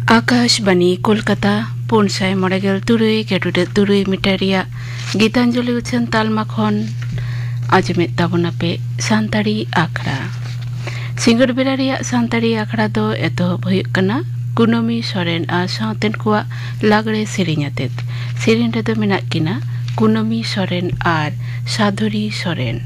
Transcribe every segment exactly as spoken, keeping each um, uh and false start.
ᱟᱠᱟᱥᱵᱟᱱᱤ ᱠᱳᱞᱠᱟᱛᱟ, ᱯᱩᱱ ᱥᱟᱭ ᱢᱚᱬᱮ ᱜᱮᱞ ᱛᱩᱨᱩᱭ ᱜᱮᱰᱩᱰᱟᱹ ᱛᱩᱨᱩᱭ ᱢᱤᱴᱟᱨ ᱨᱮᱭᱟᱜ ᱜᱤᱛᱟᱧᱡᱚᱞᱤ ᱩᱪᱷᱟᱹᱱ ᱛᱟᱞᱢᱟ ᱠᱷᱚᱱ ᱟᱸᱡᱚᱢᱮᱫ ᱛᱟᱵᱚᱱᱟᱯᱮ ᱥᱟᱱᱛᱟᱲᱤ ᱟᱠᱷᱲᱟ᱾ ᱥᱤᱸᱜᱟᱹᱲ ᱵᱮᱲᱟ ᱨᱮᱭᱟᱜ ᱥᱟᱱᱛᱟᱲᱤ ᱟᱠᱷᱲᱟ ᱫᱚ ᱮᱛᱚᱦᱚᱵ ᱦᱩᱭᱩᱜ ᱠᱟᱱᱟ ᱠᱩᱱᱟᱹᱢᱤ ᱥᱚᱨᱮᱱ ᱟᱨ ᱥᱟᱶᱛᱮᱱ ᱠᱚᱣᱟᱜ ᱞᱟᱜᱽᱲᱮ ᱥᱮᱨᱮᱧ ᱟᱛᱮᱫ᱾ ᱥᱮᱨᱮᱧ ᱨᱮᱫᱚ ᱢᱮᱱᱟᱜ ᱠᱤᱱᱟ ᱠᱩᱱᱟᱹᱢᱤ ᱥᱚᱨᱮᱱ ᱟᱨ ᱥᱟᱫᱷᱩᱨᱤ ᱥᱚᱨᱮᱱ᱾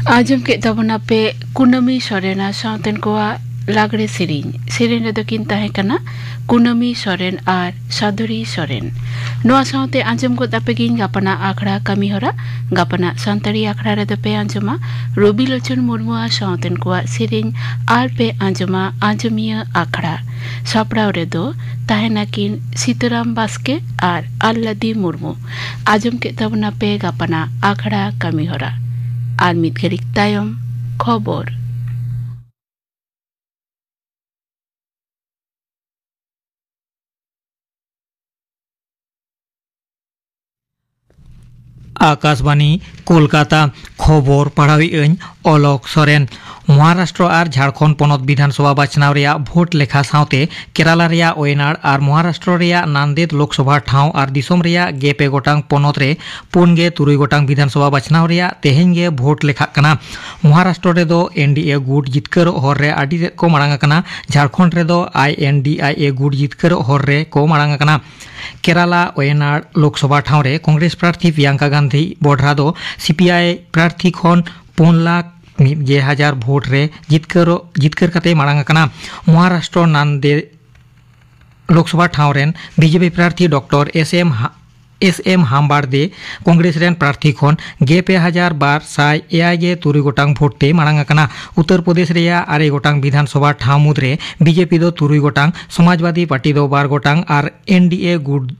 ᱟᱸᱡᱚᱢ ᱠᱮᱫ ᱛᱟᱵᱚᱱᱟᱯᱮ ᱠᱩᱱᱟᱹᱢᱤ ᱥᱚᱨᱮᱱᱟᱜ ᱥᱟᱶᱛᱮᱱ ᱠᱚᱣᱟᱜ ᱞᱟᱜᱽᱲᱮ ᱥᱮᱨᱮᱧ᱾ ᱥᱮᱨᱮᱧ ᱨᱮᱫᱚ ᱠᱤᱱ ᱛᱟᱦᱮᱸ ᱠᱟᱱᱟ ᱠᱩᱱᱟᱹᱢᱤ ᱥᱚᱨᱮᱱ ᱟᱨ ᱥᱟᱫᱷᱩᱨᱤ ᱥᱚᱨᱮᱱ᱾ ᱱᱚᱣᱟ ᱥᱟᱶᱛᱮ ᱟᱸᱡᱚᱢ ᱜᱚᱫ ᱟᱯᱮ ᱜᱤᱧ ᱜᱟᱯᱟᱱᱟᱜ ᱟᱠᱷᱲᱟ ᱠᱟᱹᱢᱤ ᱦᱚᱨᱟ᱾ ᱜᱟᱯᱟᱱᱟᱜ ᱥᱟᱱᱛᱟᱲᱤ ᱟᱠᱷᱲᱟ ᱨᱮᱫᱚ ᱯᱮ ᱟᱸᱡᱚᱢᱟ ᱨᱚᱵᱤ ᱞᱳᱪᱚᱱ ᱢᱩᱨᱢᱩᱣᱟᱜ ᱥᱟᱶᱛᱮᱱ ᱠᱚᱣᱟᱜ ᱥᱮᱨᱮᱧ ᱟᱨ ᱯᱮ ᱟᱸᱡᱚᱢᱟ ᱟᱸᱡᱚᱢᱤᱭᱟᱹ ᱟᱠᱷᱲᱟ᱾ ᱥᱟᱯᱲᱟᱣ ᱨᱮᱫᱚ ᱛᱟᱦᱮᱱᱟᱠᱤᱱ ᱥᱤᱛᱟᱹᱨᱟᱢ ᱵᱟᱥᱠᱮ ᱟᱨ ᱟᱞᱞᱟᱫᱤ ᱢᱩᱨᱢᱩ᱾ ᱟᱸᱡᱚᱢ ᱠᱮᱫ ᱛᱟᱵᱚᱱᱟᱯᱮ ᱜᱟᱯᱟᱱᱟᱜ ᱟᱠᱷᱲᱟ ᱠᱟᱹᱢᱤ ᱦᱚᱨᱟ᱾ ᱟᱨ ᱢᱤᱫ ᱜᱷᱟᱹᱲᱤᱡ ᱛᱟᱭᱚᱢ ᱠᱷᱚᱵᱚᱨ᱾ ᱟᱠᱟᱥᱵᱟᱱᱤ, ᱠᱳᱞᱠᱟᱛᱟ᱾ ᱠᱷᱚᱵᱚᱨ ᱯᱟᱲᱦᱟᱣᱤᱡ ᱟᱹᱧ ᱚᱞᱚᱠ ᱥᱚᱨᱮᱱ᱾ ᱢᱚᱦᱟᱨᱟᱥᱴᱨᱚ ᱟᱨ ᱡᱷᱟᱲᱠᱷᱚᱸᱰ ᱯᱚᱱᱚᱛ ᱵᱤᱫᱷᱟᱱᱥᱚᱵᱷᱟ ᱵᱟᱪᱷᱱᱟᱣ ᱨᱮᱭᱟᱜ ᱵᱷᱳᱴ ᱞᱮᱠᱷᱟ ᱥᱟᱶᱛᱮ ᱠᱮᱨᱟᱞᱟ ᱨᱮᱭᱟᱜ ᱣᱟᱭᱱᱟᱰ ᱟᱨ ᱢᱚᱦᱟᱨᱟᱥᱴᱨᱚ ᱨᱮᱭᱟᱜ ᱱᱟᱱᱫᱮᱫ ᱞᱳᱠᱥᱚᱵᱷᱟ ᱴᱷᱟᱶ ᱟᱨ ᱫᱤᱥᱚᱢ ᱨᱮᱭᱟᱜ ᱜᱮ ᱯᱮ ᱜᱚᱴᱟᱝ ᱯᱚᱱᱚᱛ ᱨᱮ ᱯᱩᱱ ᱜᱮ ᱛᱩᱨᱩᱭ ᱜᱚᱴᱟᱝ ᱵᱤᱫᱷᱟᱱᱥᱚᱵᱷᱟ ᱵᱟᱪᱷᱱᱟᱣ ᱨᱮᱭᱟᱜ ᱛᱮᱦᱮᱧ ᱜᱮ ᱵᱷᱳᱴ ᱞᱮᱠᱷᱟᱜ ᱠᱟᱱᱟ᱾ ᱢᱚᱦᱟᱨᱟᱥᱴᱨᱚ ᱨᱮᱫᱚ ᱮᱱ ᱰᱤ ᱮ ᱜᱩᱴ ᱡᱤᱛᱠᱟᱹᱨᱚᱜ ᱦᱚᱨ ᱨᱮ ᱟᱹᱰᱤ ᱛᱮᱫ ᱠᱚ ᱢᱟᱲᱟᱝ ᱟᱠᱟᱱᱟ᱾ ᱡᱷᱟᱲᱠᱷᱚᱸᱰ ᱨᱮᱫᱚ ᱟᱭ ᱮᱱ ᱰᱤ ᱟᱭ ᱮ ᱜᱩᱴ ᱡᱤᱛᱠᱟᱹᱨᱚᱜ ᱦᱚᱨ ᱨᱮ ᱠᱚ ᱢᱟᱲᱟᱝ ᱟᱠᱟᱱᱟ᱾ ᱠᱮᱨᱟᱞᱟ ᱣᱟᱭᱱᱟᱰ ᱞᱳᱠᱥᱚᱵᱷᱟ ᱴᱷᱟᱶ ᱨᱮ ᱠᱚᱝᱜᱨᱮᱥ ᱯᱨᱟᱨᱛᱷᱤ ᱯᱨᱤᱭᱟᱝᱠᱟ ᱜᱟᱱᱫᱷᱤ ᱵᱚᱰᱷᱨᱟ ᱫᱚ ᱥᱤ ᱯᱤ ᱟᱭ ᱯᱨᱟᱨᱛᱷᱤ ᱠᱷᱚᱱ ᱯᱩᱱ ᱞᱟᱠᱷ ᱢᱤᱫ ᱜᱮ ᱦᱟᱡᱟᱨ ᱵᱷᱳᱴ ᱨᱮ ᱡᱤᱛᱠᱟᱹᱨᱚᱜ, ᱡᱤᱛᱠᱟᱹᱨ ᱠᱟᱛᱮ ᱢᱟᱲᱟᱝ ᱟᱠᱟᱱᱟ᱾ ᱢᱚᱦᱟᱨᱟᱥᱴᱨᱚ ᱱᱟᱱᱫᱮ ᱞᱳᱠᱥᱚᱵᱷᱟ ᱴᱷᱟᱶ ᱨᱮᱱ ᱵᱤ ᱡᱮ ᱯᱤ ᱯᱨᱟᱨᱛᱷᱤ ᱰᱚᱠᱴᱚᱨ ᱮᱥ ᱮᱢ ᱦᱟ-, ᱮᱥ ᱮᱢ ᱦᱟᱢᱵᱟᱨᱫᱮ ᱠᱚᱝᱜᱨᱮᱥ ᱨᱮᱱ ᱯᱨᱟᱨᱛᱷᱤ ᱠᱷᱚᱱ ᱜᱮ ᱯᱮ ᱦᱟᱡᱟᱨ ᱵᱟᱨ ᱥᱟᱭ ᱮᱭᱟᱭ ᱜᱮ ᱛᱩᱨᱩᱭ ᱜᱚᱴᱟᱝ ᱵᱷᱳᱴ ᱛᱮ ᱢᱟᱲᱟᱝ ᱟᱠᱟᱱᱟ᱾ ᱩᱛᱛᱚᱨ ᱯᱨᱚᱫᱮᱥ ᱨᱮᱭᱟᱜ ᱟᱨᱮ ᱜᱚᱴᱟᱝ ᱵᱤᱫᱷᱟᱱ ᱥᱚᱵᱷᱟ ᱴᱷᱟᱶ ᱢᱩᱫᱽᱨᱮ ᱵᱤ ᱡᱮ ᱯᱤ ᱫᱚ ᱛᱩᱨᱩᱭ ᱜᱚᱴᱟᱝ, ᱥᱚᱢᱟᱡᱽᱵᱟᱫᱤ ᱯᱟᱨᱴᱤ ᱫᱚ ᱵᱟᱨ ᱜᱚᱴᱟᱝ ᱟᱨ ᱮᱱ ᱰᱤ ᱮ ᱜᱩᱴ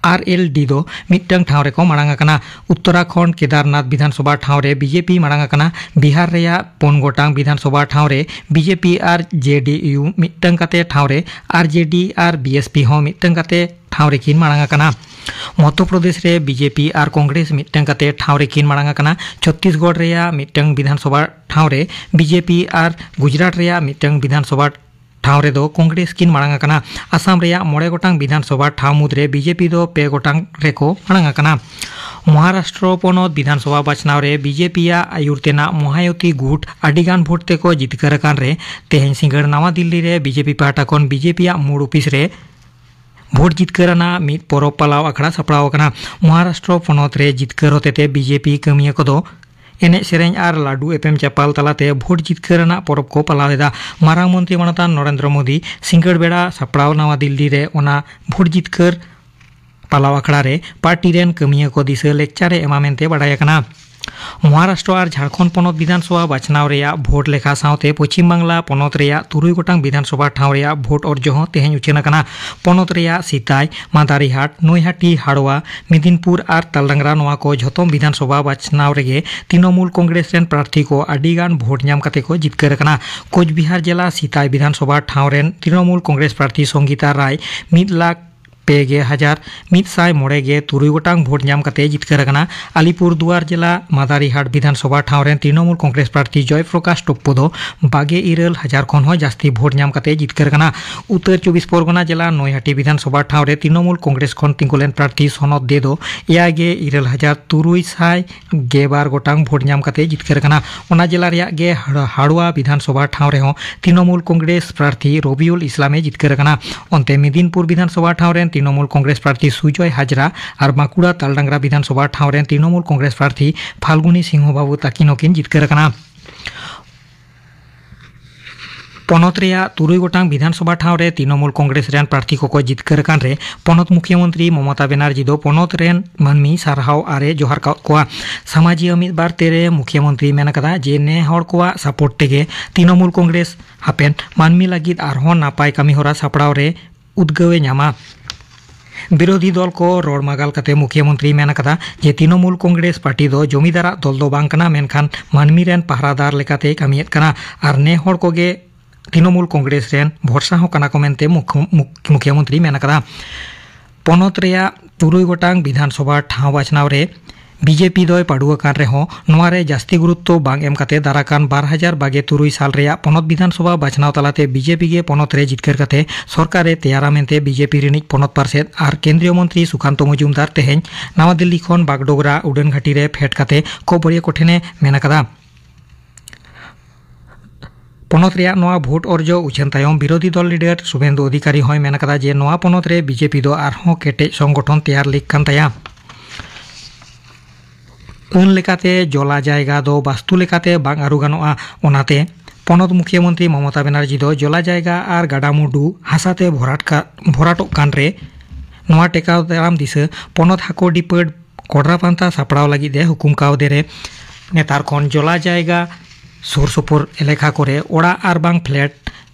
ᱟᱨ ᱮᱞ ᱰᱤ ᱫᱚ ᱢᱤᱫᱴᱟᱝ ᱴᱷᱟᱶ ᱨᱮᱠᱚ ᱢᱟᱲᱟᱝ ᱟᱠᱟᱱᱟ᱾ ᱩᱛᱛᱚᱨᱟᱠᱷᱚᱸᱰ ᱠᱮᱫᱟᱨᱱᱟᱛᱷ ᱵᱤᱫᱷᱟᱱ ᱥᱚᱵᱷᱟ ᱴᱷᱟᱶ ᱨᱮ ᱵᱤ ᱡᱮ ᱯᱤ ᱢᱟᱲᱟᱝ ᱟᱠᱟᱱᱟ᱾ ᱵᱤᱦᱟᱨ ᱨᱮᱭᱟᱜ ᱯᱩᱱ ᱜᱚᱴᱟᱝ ᱵᱤᱫᱷᱟᱱ ᱥᱚᱵᱷᱟ ᱴᱷᱟᱶ ᱨᱮ ᱵᱤ ᱡᱮ ᱯᱤ ᱟᱨ ᱡᱮ ᱰᱤ ᱭᱩ ᱢᱤᱫᱴᱟᱝ ᱠᱟᱛᱮ ᱴᱷᱟᱶ ᱨᱮ, ᱟᱨ ᱡᱮ ᱰᱤ ᱟᱨ ᱵᱤ ᱮᱥ ᱯᱤ ᱦᱚᱸ ᱢᱤᱫᱴᱟᱝ ᱠᱟᱛᱮ ᱴᱷᱟᱶ ᱨᱮᱠᱤᱱ ᱢᱟᱲᱟᱝ ᱟᱠᱟᱱᱟ᱾ ᱢᱚᱫᱷᱭᱚ ᱯᱨᱚᱫᱮᱥ ᱨᱮ B J P R Congress ᱢᱤᱫᱴᱟᱝ ᱠᱟᱛᱮ ᱴᱷᱟᱶ ᱨᱮᱠᱤᱱ ᱢᱟᱲᱟᱝ ᱟᱠᱟᱱᱟ᱾ ᱪᱷᱚᱛᱛᱤᱥᱜᱚᱲ ᱨᱮᱭᱟᱜ ᱢᱤᱫᱴᱟᱝ ᱵᱤᱫᱷᱟᱱ ᱥᱚᱵᱷᱟ ᱴᱷᱟᱶ ᱨᱮ B J P R Gujarat ᱨᱮᱭᱟᱜ ᱢᱤᱫᱴᱟᱝ ᱵᱤᱫᱷᱟᱱ ᱥᱚᱵᱷᱟ ᱴᱷᱟᱶ ᱨᱮᱫᱚ ᱠᱚᱝᱜᱨᱮᱥ ᱠᱤᱱ ᱢᱟᱲᱟᱝ ᱟᱠᱟᱱᱟ᱾ ᱟᱥᱟᱢ ᱨᱮᱭᱟᱜ ᱢᱚᱬᱮ ᱜᱚᱴᱟᱝ ᱵᱤᱫᱷᱟᱱ ᱥᱚᱵᱷᱟ ᱴᱷᱟᱶ ᱢᱩᱫᱽᱨᱮ ᱵᱤ ᱡᱮ ᱯᱤ ᱫᱚ ᱯᱮ ᱜᱚᱴᱟᱝ ᱨᱮᱠᱚ ᱢᱟᱲᱟᱝ ᱟᱠᱟᱱᱟ᱾ ᱢᱚᱦᱟᱨᱟᱥᱴᱨᱚ ᱯᱚᱱᱚᱛ ᱵᱤᱫᱷᱟᱱ ᱥᱚᱵᱷᱟ ᱵᱟᱪᱷᱱᱟᱣ ᱨᱮ ᱵᱤ ᱡᱮ ᱯᱤ ᱟᱜ ᱟᱹᱭᱩᱨ ᱛᱮᱱᱟᱜ ᱢᱚᱦᱟᱭᱩᱛᱤ ᱜᱩᱴ ᱟᱹᱰᱤ ᱜᱟᱱ ᱵᱷᱳᱴ ᱛᱮᱠᱚ ᱡᱤᱛᱠᱟᱹᱨ ᱟᱠᱟᱱ ᱨᱮ, ᱛᱮᱦᱮᱧ ᱥᱤᱸᱜᱟᱹᱲ ᱱᱟᱣᱟ ᱫᱤᱞᱞᱤ ᱨᱮ ᱵᱤ ᱡᱮ ᱯᱤ ᱯᱟᱦᱴᱟ ᱠᱷᱚᱱ ᱵᱤ ᱡᱮ ᱯᱤ ᱟᱜ ᱢᱩᱲ ᱚᱯᱷᱤᱥ ᱨᱮ ᱵᱷᱳᱴ ᱡᱤᱛᱠᱟᱹᱨ ᱟᱱᱟᱜ ᱢᱤᱫ ᱯᱚᱨᱚᱵᱽ ᱯᱟᱞᱟᱣ ᱟᱠᱷᱲᱟ ᱥᱟᱯᱲᱟᱣ ᱟᱠᱟᱱᱟ᱾ ᱢᱚᱦᱟᱨᱟᱥᱴᱨᱚ ᱯᱚᱱᱚᱛ ᱨᱮ ᱡᱤᱛᱠᱟᱹᱨ ᱦᱚᱛᱮᱛᱮ ᱵᱤ ᱡᱮ ᱯᱤ ᱠᱟᱹᱢᱤᱭᱟᱹ ᱠᱚᱫᱚ ᱮᱱᱮᱡ ᱥᱮᱨᱮᱧ ᱟᱨ ᱞᱟᱹᱰᱩ ᱮᱯᱮᱢ ᱪᱟᱯᱟᱞ ᱛᱟᱞᱟᱛᱮ ᱵᱷᱳᱴ ᱡᱤᱛᱠᱟᱹᱨ ᱨᱮᱱᱟᱜ ᱯᱚᱨᱚᱵᱽ ᱠᱚ ᱯᱟᱞᱟᱣ ᱮᱫᱟ᱾ ᱢᱟᱨᱟᱝ ᱢᱚᱱᱛᱨᱤ ᱢᱟᱱᱚᱛᱟᱱ ᱱᱚᱨᱮᱱᱫᱨᱚ ᱢᱳᱫᱤ ᱥᱤᱸᱜᱟᱹᱲ ᱵᱮᱲᱟ ᱥᱟᱯᱲᱟᱣ ᱱᱟᱣᱟ ᱫᱤᱞᱞᱤ ᱨᱮ ᱚᱱᱟ ᱵᱷᱳᱴ ᱡᱤᱛᱠᱟᱹᱨ ᱯᱟᱞᱟᱣ ᱟᱠᱷᱲᱟ ᱨᱮ ᱯᱟᱨᱴᱤ ᱨᱮᱱ ᱠᱟᱹᱢᱤᱭᱟᱹ ᱠᱚ ᱫᱤᱥᱟᱹ ᱞᱮᱠᱪᱟᱨ ᱮ ᱮᱢᱟ ᱢᱮᱱᱛᱮ ᱵᱟᱰᱟᱭ ᱟᱠᱟᱱᱟ᱾ ᱢᱚᱦᱟᱨᱟᱥᱴᱨᱚ ᱟᱨ ᱡᱷᱟᱲᱠᱷᱚᱸᱰ ᱯᱚᱱᱚᱛ ᱵᱤᱫᱷᱟᱱᱥᱚᱵᱷᱟ ᱵᱟᱪᱷᱱᱟᱣ ᱨᱮᱭᱟᱜ ᱵᱷᱳᱴ ᱞᱮᱠᱷᱟ ᱥᱟᱶᱛᱮ ᱯᱚᱪᱷᱤᱢ ᱵᱟᱝᱞᱟ ᱯᱚᱱᱚᱛ ᱨᱮᱭᱟᱜ ᱛᱩᱨᱩᱭ ᱜᱚᱴᱟᱝ ᱵᱤᱫᱷᱟᱱᱥᱚᱵᱷᱟ ᱴᱷᱟᱶ ᱨᱮᱭᱟᱜ ᱵᱷᱳᱴ ᱚᱨᱡᱚ ᱦᱚᱸ ᱛᱮᱦᱮᱧ ᱩᱪᱷᱟᱹᱱ ᱟᱠᱟᱱᱟ᱾ ᱯᱚᱱᱚᱛ ᱨᱮᱭᱟᱜ ᱥᱤᱛᱟᱭ, ᱢᱟᱫᱟᱨᱤᱦᱟᱴ, ᱱᱚᱭᱦᱟᱴᱤ, ᱦᱟᱲᱣᱟ, ᱢᱤᱫᱤᱱᱯᱩᱨ ᱟᱨ ᱛᱟᱞᱰᱟᱝᱨᱟ ᱱᱚᱣᱟ ᱠᱚ ᱡᱷᱚᱛᱚᱢ ᱵᱤᱫᱷᱟᱱᱥᱚᱵᱷᱟ ᱵᱟᱪᱷᱱᱟᱣ ᱨᱮᱜᱮ ᱛᱨᱤᱱᱚᱢᱩᱞ ᱠᱚᱝᱜᱨᱮᱥ ᱨᱮᱱ ᱯᱨᱟᱨᱛᱷᱤ ᱠᱚ ᱟᱹᱰᱤ ᱜᱟᱱ ᱵᱷᱳᱴ ᱧᱟᱢ ᱠᱟᱛᱮ ᱠᱚ ᱡᱤᱛᱠᱟᱹᱨ ᱟᱠᱟᱱᱟ᱾ ᱠᱳᱪᱵᱤᱦᱟᱨ ᱡᱮᱞᱟ ᱥᱤᱛᱟᱭ ᱵᱤᱫᱷᱟᱱᱥᱚᱵᱷᱟ ᱴᱷᱟᱶ ᱨᱮᱱ ᱛᱨᱤᱱᱚᱢᱩᱞ ᱠᱚᱝᱜᱨᱮᱥ ᱯᱨᱟᱨᱛᱷᱤ ᱥᱚᱝᱜᱤᱛᱟ ᱨᱟᱭ ᱢᱤᱫ ᱞᱟᱠᱷ ᱯᱮ ᱜᱮ ᱦᱟᱡᱟᱨ ᱢᱤᱫ ᱥᱟᱭ ᱢᱚᱬᱮ ᱜᱮ ᱛᱩᱨᱩᱭ ᱜᱚᱴᱟᱝ ᱵᱷᱳᱴ ᱧᱟᱢ ᱠᱟᱛᱮ ᱡᱤᱛᱠᱟᱹᱨ ᱟᱠᱟᱱᱟ᱾ ᱟᱞᱤᱯᱩᱨ ᱫᱩᱣᱟᱨ ᱡᱮᱞᱟ ᱢᱟᱫᱟᱨᱤᱦᱟᱴ ᱵᱤᱫᱷᱟᱱᱥᱚᱵᱷᱟ ᱴᱷᱟᱶ ᱨᱮᱱ ᱛᱨᱤᱱᱚᱢᱩᱞ ᱠᱚᱝᱜᱨᱮᱥ ᱯᱨᱟᱨᱛᱷᱤ ᱡᱚᱭ ᱯᱨᱚᱠᱟᱥ ᱴᱚᱯᱯᱳ ᱫᱚ ᱵᱟᱜᱮ ᱤᱨᱟᱹᱞ ᱦᱟᱡᱟᱨ ᱠᱷᱚᱱ ᱦᱚᱸ ᱡᱟᱹᱥᱛᱤ ᱵᱷᱳᱴ ᱧᱟᱢ ᱠᱟᱛᱮ ᱡᱤᱛᱠᱟᱹᱨ ᱟᱠᱟᱱᱟ᱾ ᱩᱛᱛᱚᱨ ᱪᱚᱵᱵᱤᱥ ᱯᱚᱨᱜᱚᱱᱟ ᱡᱮᱞᱟ ᱱᱚᱭᱦᱟᱴᱤ ᱵᱤᱫᱷᱟᱱᱥᱚᱵᱷᱟ ᱴᱷᱟᱶ ᱨᱮ ᱛᱨᱤᱱᱚᱢᱩᱞ ᱠᱚᱝᱜᱨᱮᱥ ᱠᱷᱚᱱ ᱛᱤᱸᱜᱩ ᱞᱮᱱ ᱯᱨᱟᱨᱛᱷᱤ ᱥᱚᱱᱚᱛ ᱫᱮ ᱫᱚ ᱮᱭᱟᱭ ᱜᱮ ᱤᱨᱟᱹᱞ ᱦᱟᱡᱟᱨ ᱛᱩᱨᱩᱭ ᱥᱟᱭ ᱜᱮᱞ ᱵᱟᱨ ᱜᱚᱴᱟᱝ ᱵᱷᱳᱴ ᱧᱟᱢ ᱠᱟᱛᱮ ᱡᱤᱛᱠᱟᱹᱨ ᱟᱠᱟᱱᱟ᱾ ᱚᱱᱟ ᱡᱮᱞᱟ ᱨᱮᱭᱟᱜ ᱜᱮ ᱦᱟᱲ-, ᱦᱟᱲᱩᱣᱟ ᱵᱤᱫᱷᱟᱱᱥᱚᱵᱷᱟ ᱴᱷᱟᱶ ᱨᱮᱦᱚᱸ ᱛᱨᱤᱱᱚᱢᱩᱞ ᱠᱚᱝᱜᱨᱮᱥ ᱯᱨᱟᱨᱛᱷᱤ ᱨᱚᱵᱤᱭᱩᱞ ᱤᱥᱞᱟᱢᱮ ᱡᱤᱛᱠᱟᱹᱨ ᱟᱠᱟᱱᱟ᱾ ᱚᱱᱛᱮ ᱢᱤᱫᱤᱱᱯᱩᱨ ᱵᱤᱫᱷᱟᱱᱥᱚᱵᱷᱟ ᱴᱷᱟᱶ ᱨᱮᱱ ᱛᱨᱤᱱᱚᱢᱩᱞ ᱠᱚᱝᱜᱨᱮᱥ ᱯᱨᱟᱨᱛᱷᱤ ᱥᱩᱡᱚᱭ ᱦᱟᱡᱽᱨᱟ ᱟᱨ ᱵᱟᱸᱠᱩᱲᱟ ᱛᱟᱞᱰᱟᱝᱨᱟ ᱵᱤᱫᱷᱟᱱᱥᱚᱵᱷᱟ ᱴᱷᱟᱶ ᱨᱮᱱ ᱛᱨᱤᱱᱚᱢᱩᱞ ᱠᱚᱝᱜᱨᱮᱥ ᱯᱨᱟᱨᱛᱷᱤ ᱯᱷᱟᱞᱜᱩᱱᱤ ᱥᱤᱝᱦᱚ ᱵᱟᱵᱩ ᱛᱟᱹᱠᱤᱱ ᱦᱚᱸᱠᱤᱱ ᱡᱤᱛᱠᱟᱹᱨ ᱟᱠᱟᱱᱟ᱾ ᱯᱚᱱᱚᱛ ᱨᱮᱭᱟᱜ ᱛᱩᱨᱩᱭ ᱜᱚᱴᱟᱝ ᱵᱤᱫᱷᱟᱱᱥᱚᱵᱷᱟ ᱴᱷᱟᱶ ᱨᱮ ᱛᱨᱤᱱᱚᱢᱩᱞ ᱠᱚᱝᱜᱨᱮᱥ ᱨᱮᱱ ᱯᱨᱟᱨᱛᱷᱤ ᱠᱚᱠᱚ ᱡᱤᱛᱠᱟᱹᱨ ᱟᱠᱟᱱ ᱨᱮ ᱯᱚᱱᱚᱛ ᱢᱩᱠᱷᱭᱟᱹ ᱢᱚᱱᱛᱨᱤ ᱢᱚᱢᱚᱛᱟ ᱵᱮᱱᱟᱨᱡᱤ ᱫᱚ ᱯᱚᱱᱚᱛ ᱨᱮᱱ ᱢᱟᱹᱱᱢᱤ ᱥᱟᱨᱦᱟᱣ ᱟᱨ ᱮ ᱡᱚᱦᱟᱨ ᱠᱟᱜ ᱠᱚᱣᱟ᱾ ᱥᱟᱢᱟᱡᱤᱭᱟᱹ ᱢᱤᱫ ᱵᱟᱨ ᱛᱮᱨᱮ ᱢᱩᱠᱷᱭᱟᱹ ᱢᱚᱱᱛᱨᱤ ᱢᱮᱱ ᱟᱠᱟᱫᱟ ᱡᱮ ᱱᱮ ᱦᱚᱲ ᱠᱚᱣᱟᱜ ᱥᱟᱯᱳᱨᱴ ᱛᱮᱜᱮ ᱛᱨᱤᱱᱚᱢᱩᱞ ᱠᱚᱝᱜᱨᱮᱥ ᱦᱟᱯᱮᱱ ᱢᱟᱹᱱᱢᱤ ᱞᱟᱹᱜᱤᱫ ᱟᱨᱦᱚᱸ ᱱᱟᱯᱟᱭ ᱠᱟᱹᱢᱤ ᱦᱚᱨᱟ ᱥᱟᱯᱲᱟᱣ ᱨᱮ ᱩᱫᱽᱜᱟᱹᱣ ᱮ ᱧᱟᱢᱟ᱾ ᱵᱤᱨᱳᱫᱷᱤ ᱫᱚᱞ ᱠᱚ ᱨᱚᱲ ᱢᱟᱜᱟᱞ ᱠᱟᱛᱮ ᱢᱩᱠᱷᱭᱟᱹ ᱢᱚᱱᱛᱨᱤ ᱢᱮᱱ ᱟᱠᱟᱫᱟ ᱡᱮ ᱛᱨᱤᱱᱚᱢᱩᱞ ᱠᱚᱝᱜᱨᱮᱥ ᱯᱟᱨᱴᱤ ᱫᱚ ᱡᱚᱢᱤᱫᱟᱨᱟᱜ ᱫᱚᱞ ᱫᱚ ᱵᱟᱝ ᱠᱟᱱᱟ, ᱢᱮᱱᱠᱷᱟᱱ ᱢᱟᱹᱱᱢᱤ ᱨᱮᱱ ᱯᱟᱦᱨᱟᱫᱟᱨ ᱞᱮᱠᱟᱛᱮ ᱠᱟᱹᱢᱤᱭᱮᱫ ᱠᱟᱱᱟ ᱟᱨ ᱱᱮ ᱦᱚᱲ ᱠᱚᱜᱮ ᱛᱨᱤᱱᱚᱢᱩᱞ ᱠᱚᱝᱜᱨᱮᱥ ᱨᱮᱱ ᱵᱷᱚᱨᱥᱟ ᱦᱚᱸ ᱠᱟᱱᱟ ᱠᱚ ᱢᱮᱱᱛᱮ ᱢᱩᱠᱷ-, ᱢᱩᱠᱷ-, ᱢᱩᱠᱷᱭᱟᱹ ᱢᱚᱱᱛᱨᱤ ᱢᱮᱱ ᱟᱠᱟᱫᱟ᱾ ᱯᱚᱱᱚᱛ ᱨᱮᱭᱟᱜ ᱛᱩᱨᱩᱭ ᱜᱚᱴᱟᱝ ᱵᱤᱫᱷᱟᱱ ᱥᱚᱵᱷᱟ ᱴᱷᱟᱶ ᱵᱟᱪᱷᱱᱟᱣ ᱨᱮ ᱵᱤᱡᱮᱯᱤ ᱫᱚᱭ ᱯᱟᱹᱰᱩ ᱟᱠᱟᱱ ᱨᱮᱦᱚᱸ ᱱᱚᱣᱟ ᱨᱮ ᱡᱟᱹᱥᱛᱤ ᱜᱩᱨᱩᱛᱛᱚ ᱵᱟᱝ ᱮᱢ ᱠᱟᱛᱮ ᱫᱟᱨᱟᱠᱟᱱ ᱵᱟᱨ ᱦᱟᱡᱟᱨ ᱵᱟᱜᱮ ᱛᱩᱨᱩᱭ ᱥᱟᱞ ᱨᱮᱭᱟᱜ ᱯᱚᱱᱚᱛ ᱵᱤᱫᱷᱟᱱ ᱥᱚᱵᱷᱟ ᱵᱟᱪᱷᱱᱟᱣ ᱛᱟᱞᱟᱛᱮ ᱵᱤᱡᱮᱯᱤ ᱜᱮ ᱯᱚᱱᱚᱛ ᱨᱮ ᱡᱤᱛᱠᱟᱹᱨ ᱠᱟᱛᱮ ᱥᱚᱨᱠᱟᱨ ᱮ ᱛᱮᱭᱟᱨᱟ ᱢᱮᱱᱛᱮ ᱵᱤᱡᱮᱯᱤ ᱨᱤᱱᱤᱡ ᱯᱚᱱᱚᱛ ᱯᱟᱨᱥᱮᱛ ᱟᱨ ᱠᱮᱱᱫᱨᱤᱭᱚ ᱢᱚᱱᱛᱨᱤ ᱥᱩᱠᱟᱱᱛᱚ ᱢᱚᱡᱩᱢᱫᱟᱨ ᱛᱮᱦᱮᱧ ᱱᱟᱣᱟ ᱫᱤᱞᱞᱤ ᱠᱷᱚᱱ ᱵᱟᱜᱰᱳᱜᱽᱨᱟ ᱩᱰᱟᱹᱱ ᱜᱷᱟᱹᱴᱤ ᱨᱮ ᱯᱷᱮᱰ ᱠᱟᱛᱮ ᱠᱷᱚᱵᱚᱨᱤᱭᱟᱹ ᱠᱚᱴᱷᱮᱱ ᱮ ᱢᱮᱱ ᱟᱠᱟᱫᱟ᱾ ᱯᱚᱱᱚᱛ ᱨᱮᱭᱟᱜ ᱱᱚᱣᱟ ᱵᱷᱳᱴ ᱚᱨᱡᱚ ᱩᱪᱷᱟᱹᱱ ᱛᱟᱭᱚᱢ ᱵᱤᱨᱳᱫᱷᱤ ᱫᱚᱞ ᱞᱤᱰᱟᱨ ᱥᱩᱵᱷᱮᱱᱫᱩ ᱚᱫᱷᱤᱠᱟᱨᱤ ᱦᱚᱸᱭ ᱢᱮᱱ ᱟᱠᱟᱫᱟ ᱡᱮ ᱱᱚᱣᱟ ᱯᱚᱱᱚᱛ ᱨᱮ ᱵᱤᱡᱮᱯᱤ ᱫᱚ ᱟᱨᱦᱚᱸ ᱠᱮᱴᱮᱡ ᱥᱚᱝᱜᱚᱴᱷᱚᱱ ᱛᱮᱭᱟᱨ ᱞᱮᱠ ᱠᱟᱱ ᱛᱟᱭᱟ᱾ ᱟᱹᱱ ᱞᱮᱠᱟᱛᱮ ᱡᱚᱞᱟ ᱡᱟᱭᱜᱟ ᱫᱚ ᱵᱟᱥᱛᱩ ᱞᱮᱠᱟᱛᱮ ᱵᱟᱝ ᱟᱹᱨᱩ ᱜᱟᱱᱚᱜᱼᱟ᱾ ᱚᱱᱟᱛᱮ ᱯᱚᱱᱚᱛ ᱢᱩᱠᱷᱤᱭᱟᱹ ᱢᱚᱱᱛᱨᱤ ᱢᱚᱢᱚᱛᱟ ᱵᱮᱱᱟᱨᱡᱤ ᱫᱚ ᱡᱚᱞᱟ ᱡᱟᱭᱜᱟ ᱟᱨ ᱜᱟᱰᱟᱢᱩᱰᱩ ᱦᱟᱥᱟᱛᱮ ᱵᱷᱚᱨᱟᱴ ᱠᱟ-, ᱵᱷᱚᱨᱟᱴᱚᱜ ᱠᱟᱱ ᱨᱮ ᱱᱚᱣᱟ ᱴᱮᱠᱟᱣ ᱫᱟᱨᱟᱢ ᱫᱤᱥᱟᱹ ᱯᱚᱱᱚᱛ ᱦᱟᱹᱠᱩ ᱰᱤᱯᱟᱹᱴ ᱠᱚᱰᱨᱟ ᱯᱟᱱᱛᱷᱟ ᱥᱟᱯᱲᱟᱣ ᱞᱟᱹᱜᱤᱫ ᱮ ᱦᱩᱠᱩᱢ ᱠᱟᱣᱫᱮ ᱨᱮ ᱱᱮᱛᱟᱨ ᱠᱷᱚᱱ ᱡᱚᱞᱟ ᱡᱟᱭᱜᱟ ᱥᱩᱨ ᱥᱩᱯᱩᱨ ᱮᱞᱟᱠᱟ ᱠᱚᱨᱮ ᱚᱲᱟᱜ ᱟᱨ ᱵᱟᱝ ᱯᱷᱞᱮᱴ